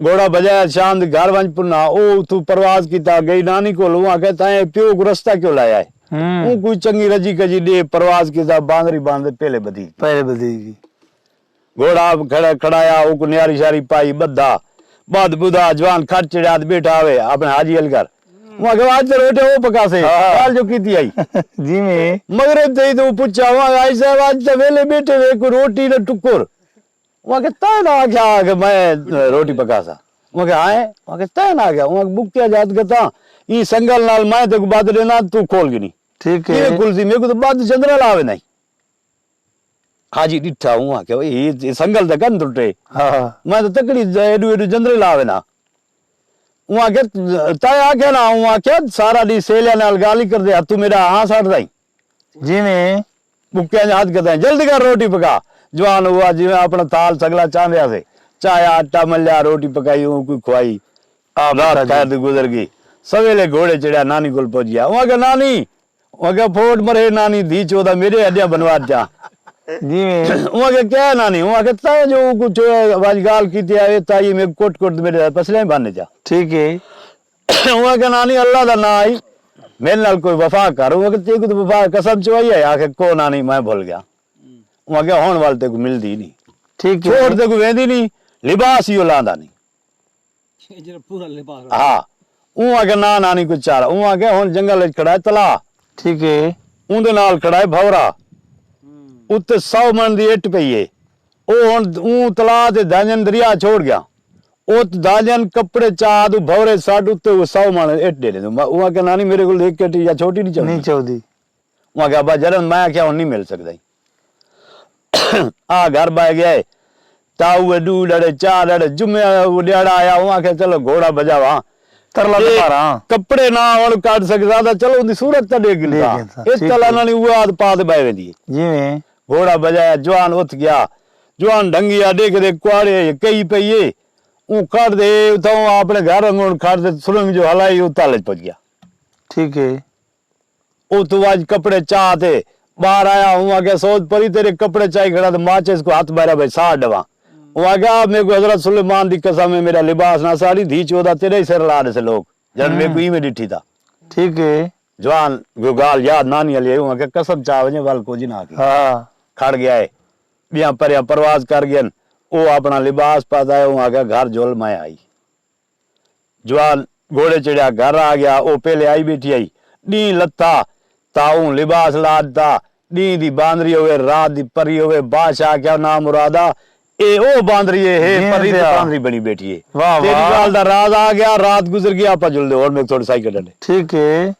گھوڑا بجایا شام دی گھر ونج پنا، او اتھوں پرواز کیتا گئی نانی کول، او آکھیا تائیں پیو کو رستہ کیوں لایا ہے؟ ہوں۔ او کوئی چنگی رجی کجی ڈے پرواز کیتا باندری باندے پہلے بدھی۔ پہلے بدھی گئی۔ گھوڑا کھڑا، کھڑایا، اوکوں نیاری شاری پائی، ٻدھا۔ ٻدھ ٻدھا جوان کھٹ چڑھیا تے ٻیٹھا ہوئے اپݨے حاجی علی گھر۔ اوں آکھیا، اڄ تے روٹی او پکاسے، ہاں۔ ڳالھ جو کیتی ہئی۔ جی میں۔ مغرب تھئی تے اوں پچھا، اوں آکھیا، حاجی صاحب، اڄ تے ویلے ٻیٹھے وے، کوئی روٹی نہ ٹکر۔ اوں آکھیا، تیں نہ آکھیا کہ میں روٹی پکاساں؟ اوں آکھیا، ہائیں؟ اوں آکھیا، تیں نہ آکھیا؟ اوں آکھیا، بکیا جات گھتاں، ایں سنگل نال میں تیکوں ٻدھ ݙینداں، توں کھول گھنی۔ ٹھیک ہے۔ کیویں کھلسی؟ میکوں تاں ٻدھ چندرا لا ویندائی۔ حاجی ݙٹھا، اوں آکھیا، "اوئے، اے، اے سنگل تے کن ترٹے۔ ہاں۔ میں تاں تکڑی ج-، ایݙو ایݙو جندرے لا وینا۔" اوں آکھیا، "تائے آکھیا نا؟" اوں آکھیا، "سارا ݙینہہ سہیلیاں نال ڳالھ ہی کردے ہا، توں میݙا ہاں سٹ دائیں۔" جی میں۔ بکیاں جا ہتھ گھدائیں، "جلدی کر، روٹی پکا۔" جوان ہوا جیویں اپݨا تھال سڳلا چاہندے ہاسے۔ چایا، آٹا ملیا، روٹی پکائی، اوں کوں کھوائی۔ آپ رات خیر دی گزر ڳئی۔ سویلے گھوڑے چڑھیا، نانی کول پڄ ڳیا۔ اوں آکھیا، "نانی۔" اوں آکھیا، "پھوٹ مرے نانی، دھی چودا میݙے ہݙیاں بنوار چا۔" جی میں۔ اوں آکھیا، "کیا ہے نانی؟" اوں آکھیا، "تاں جو کجھ ونڄ ڳالھ کیتی آئے، تائی میں کٹ کٹ میݙے پسلیاں بھن چا۔" ٹھیک ہے۔ اوں آکھیا، "نانی، اللہ دا ناں آئی، میݙے نال کوئی وفا کر۔" اوں آکھیا، "تیکوں تاں وفا قسم چوائی ہے؟" آکھیا، "کو نانی، میں بھل ڳیا۔" اوں آکھیا، "ہݨ ول تیکوں ملدی نہیں۔ ٹھیک ہے۔ چھوڑ تیکوں ویندی نہیں، لباس ہی او لاندا نہیں۔" اے جیڑھا پورا لباس۔ ہاں۔ اوں آکھیا، "نہ نانی، کوئی چارہ۔" اوں آکھیا، "ہݨ جنگل وچ کھڑا ہے تلا۔" ٹھیک ہے۔ اوندے نال کھڑا ہے بھورا۔ ہوں۔ اتے سو من دی اٹ پئی ہے۔ او ہݨ اوں تلا تے دانجن دریا چھوڑ ڳیا۔ ات دانجن کپڑے چا تے بھورے سٹ اتے او سو من اٹ ݙے ݙیندو۔ میں، اوں آکھیا، "نانی، میݙے کول ہک اٹ یا چھوٹی نہیں چلدی۔" نہیں چلدی۔ اوں آکھیا، "ابا جنت۔" میں آکھیا، "ہݨ نہیں مل سڳدا۔" آ گھر بہ ڳیا ہے۔ تاں اوہ ݙو ݙڑے، چار ݙڑے، جمعے او ݙیہاڑا آیا، اوں آکھیا، "چلو گھوڑا بھڄاواں۔" ترلا تے جے پارا۔ کپڑے نہ ہون کڈھ سڳدا تاں چلو اوندی صورت تاں ݙیکھ گھنساں۔ ݙیکھ گھنساں، اے ٹھیک تلا ہے۔ نال اوہ آدھ پا تے ٻہہ ویندی ہے۔ جی میں۔ گھوڑا بھڄایا، جوان اتھ ڳیا۔ جوان ڈھنگیا ݙیکھدے کواڑے کئی پئی ہے۔ اوں کڈھ تے اتھاں اپݨے گھر انگوں کھڑ تے سرنگ جو ہلائی، او تل اچ پڄ ڳیا۔ ٹھیک ہے۔ اتوں ونڄ کپڑے چا تے ٻاہر آیا، اوں آکھیا، "سوچ پری تیݙے کپڑے چائی کھڑا تے ماچس کوں ہتھ ماریا بھئی ساڑ ݙیواں۔" اوں آکھیا، "میکوں حضرت سلیمان دی قسم ہے، میݙا لباس نہ ساڑی، دھی چودا تیݙا ہی سر لا ݙیسے لوک، جݙݨ۔" ہوں۔ میکوں ایویں ݙٹھی تاں۔ ٹھیک ہے۔ جوان، جو ڳالھ یاد نانی آلی آئی، اوں آکھیا، "قسم چا ونڄے، ول کجھ نہ آکھیں۔" ہاں۔ کھڑ ڳیا ہے۔ ٻیاں پریاں پرواز کر ڳئین، او اپݨا لباس پاتا ہے، اوں آکھیا، "گھر جل میں آئی۔" جوان گھوڑے چڑھیا گھر آ ڳیا، او پہلے آئی ٻیٹھی ہئی۔ ݙینہہ لتھا تاں اوں لباس لا ݙتا، ݙینہہ دی باندری ہووے، رات دی پری ہووے، بادشاہ آکھیا، "نامرادا، اے او باندری ہے، ہے جی پری تے باندری بݨی ٻیٹھی ہے۔" واہ تیݙی واہ۔ ڳالھ دا راز آ ڳیا، رات گزر ڳئی، آپاں جلدے، ہور میکوں تھوڑی سائی کڈھݨ ݙے۔ ٹھیک ہے۔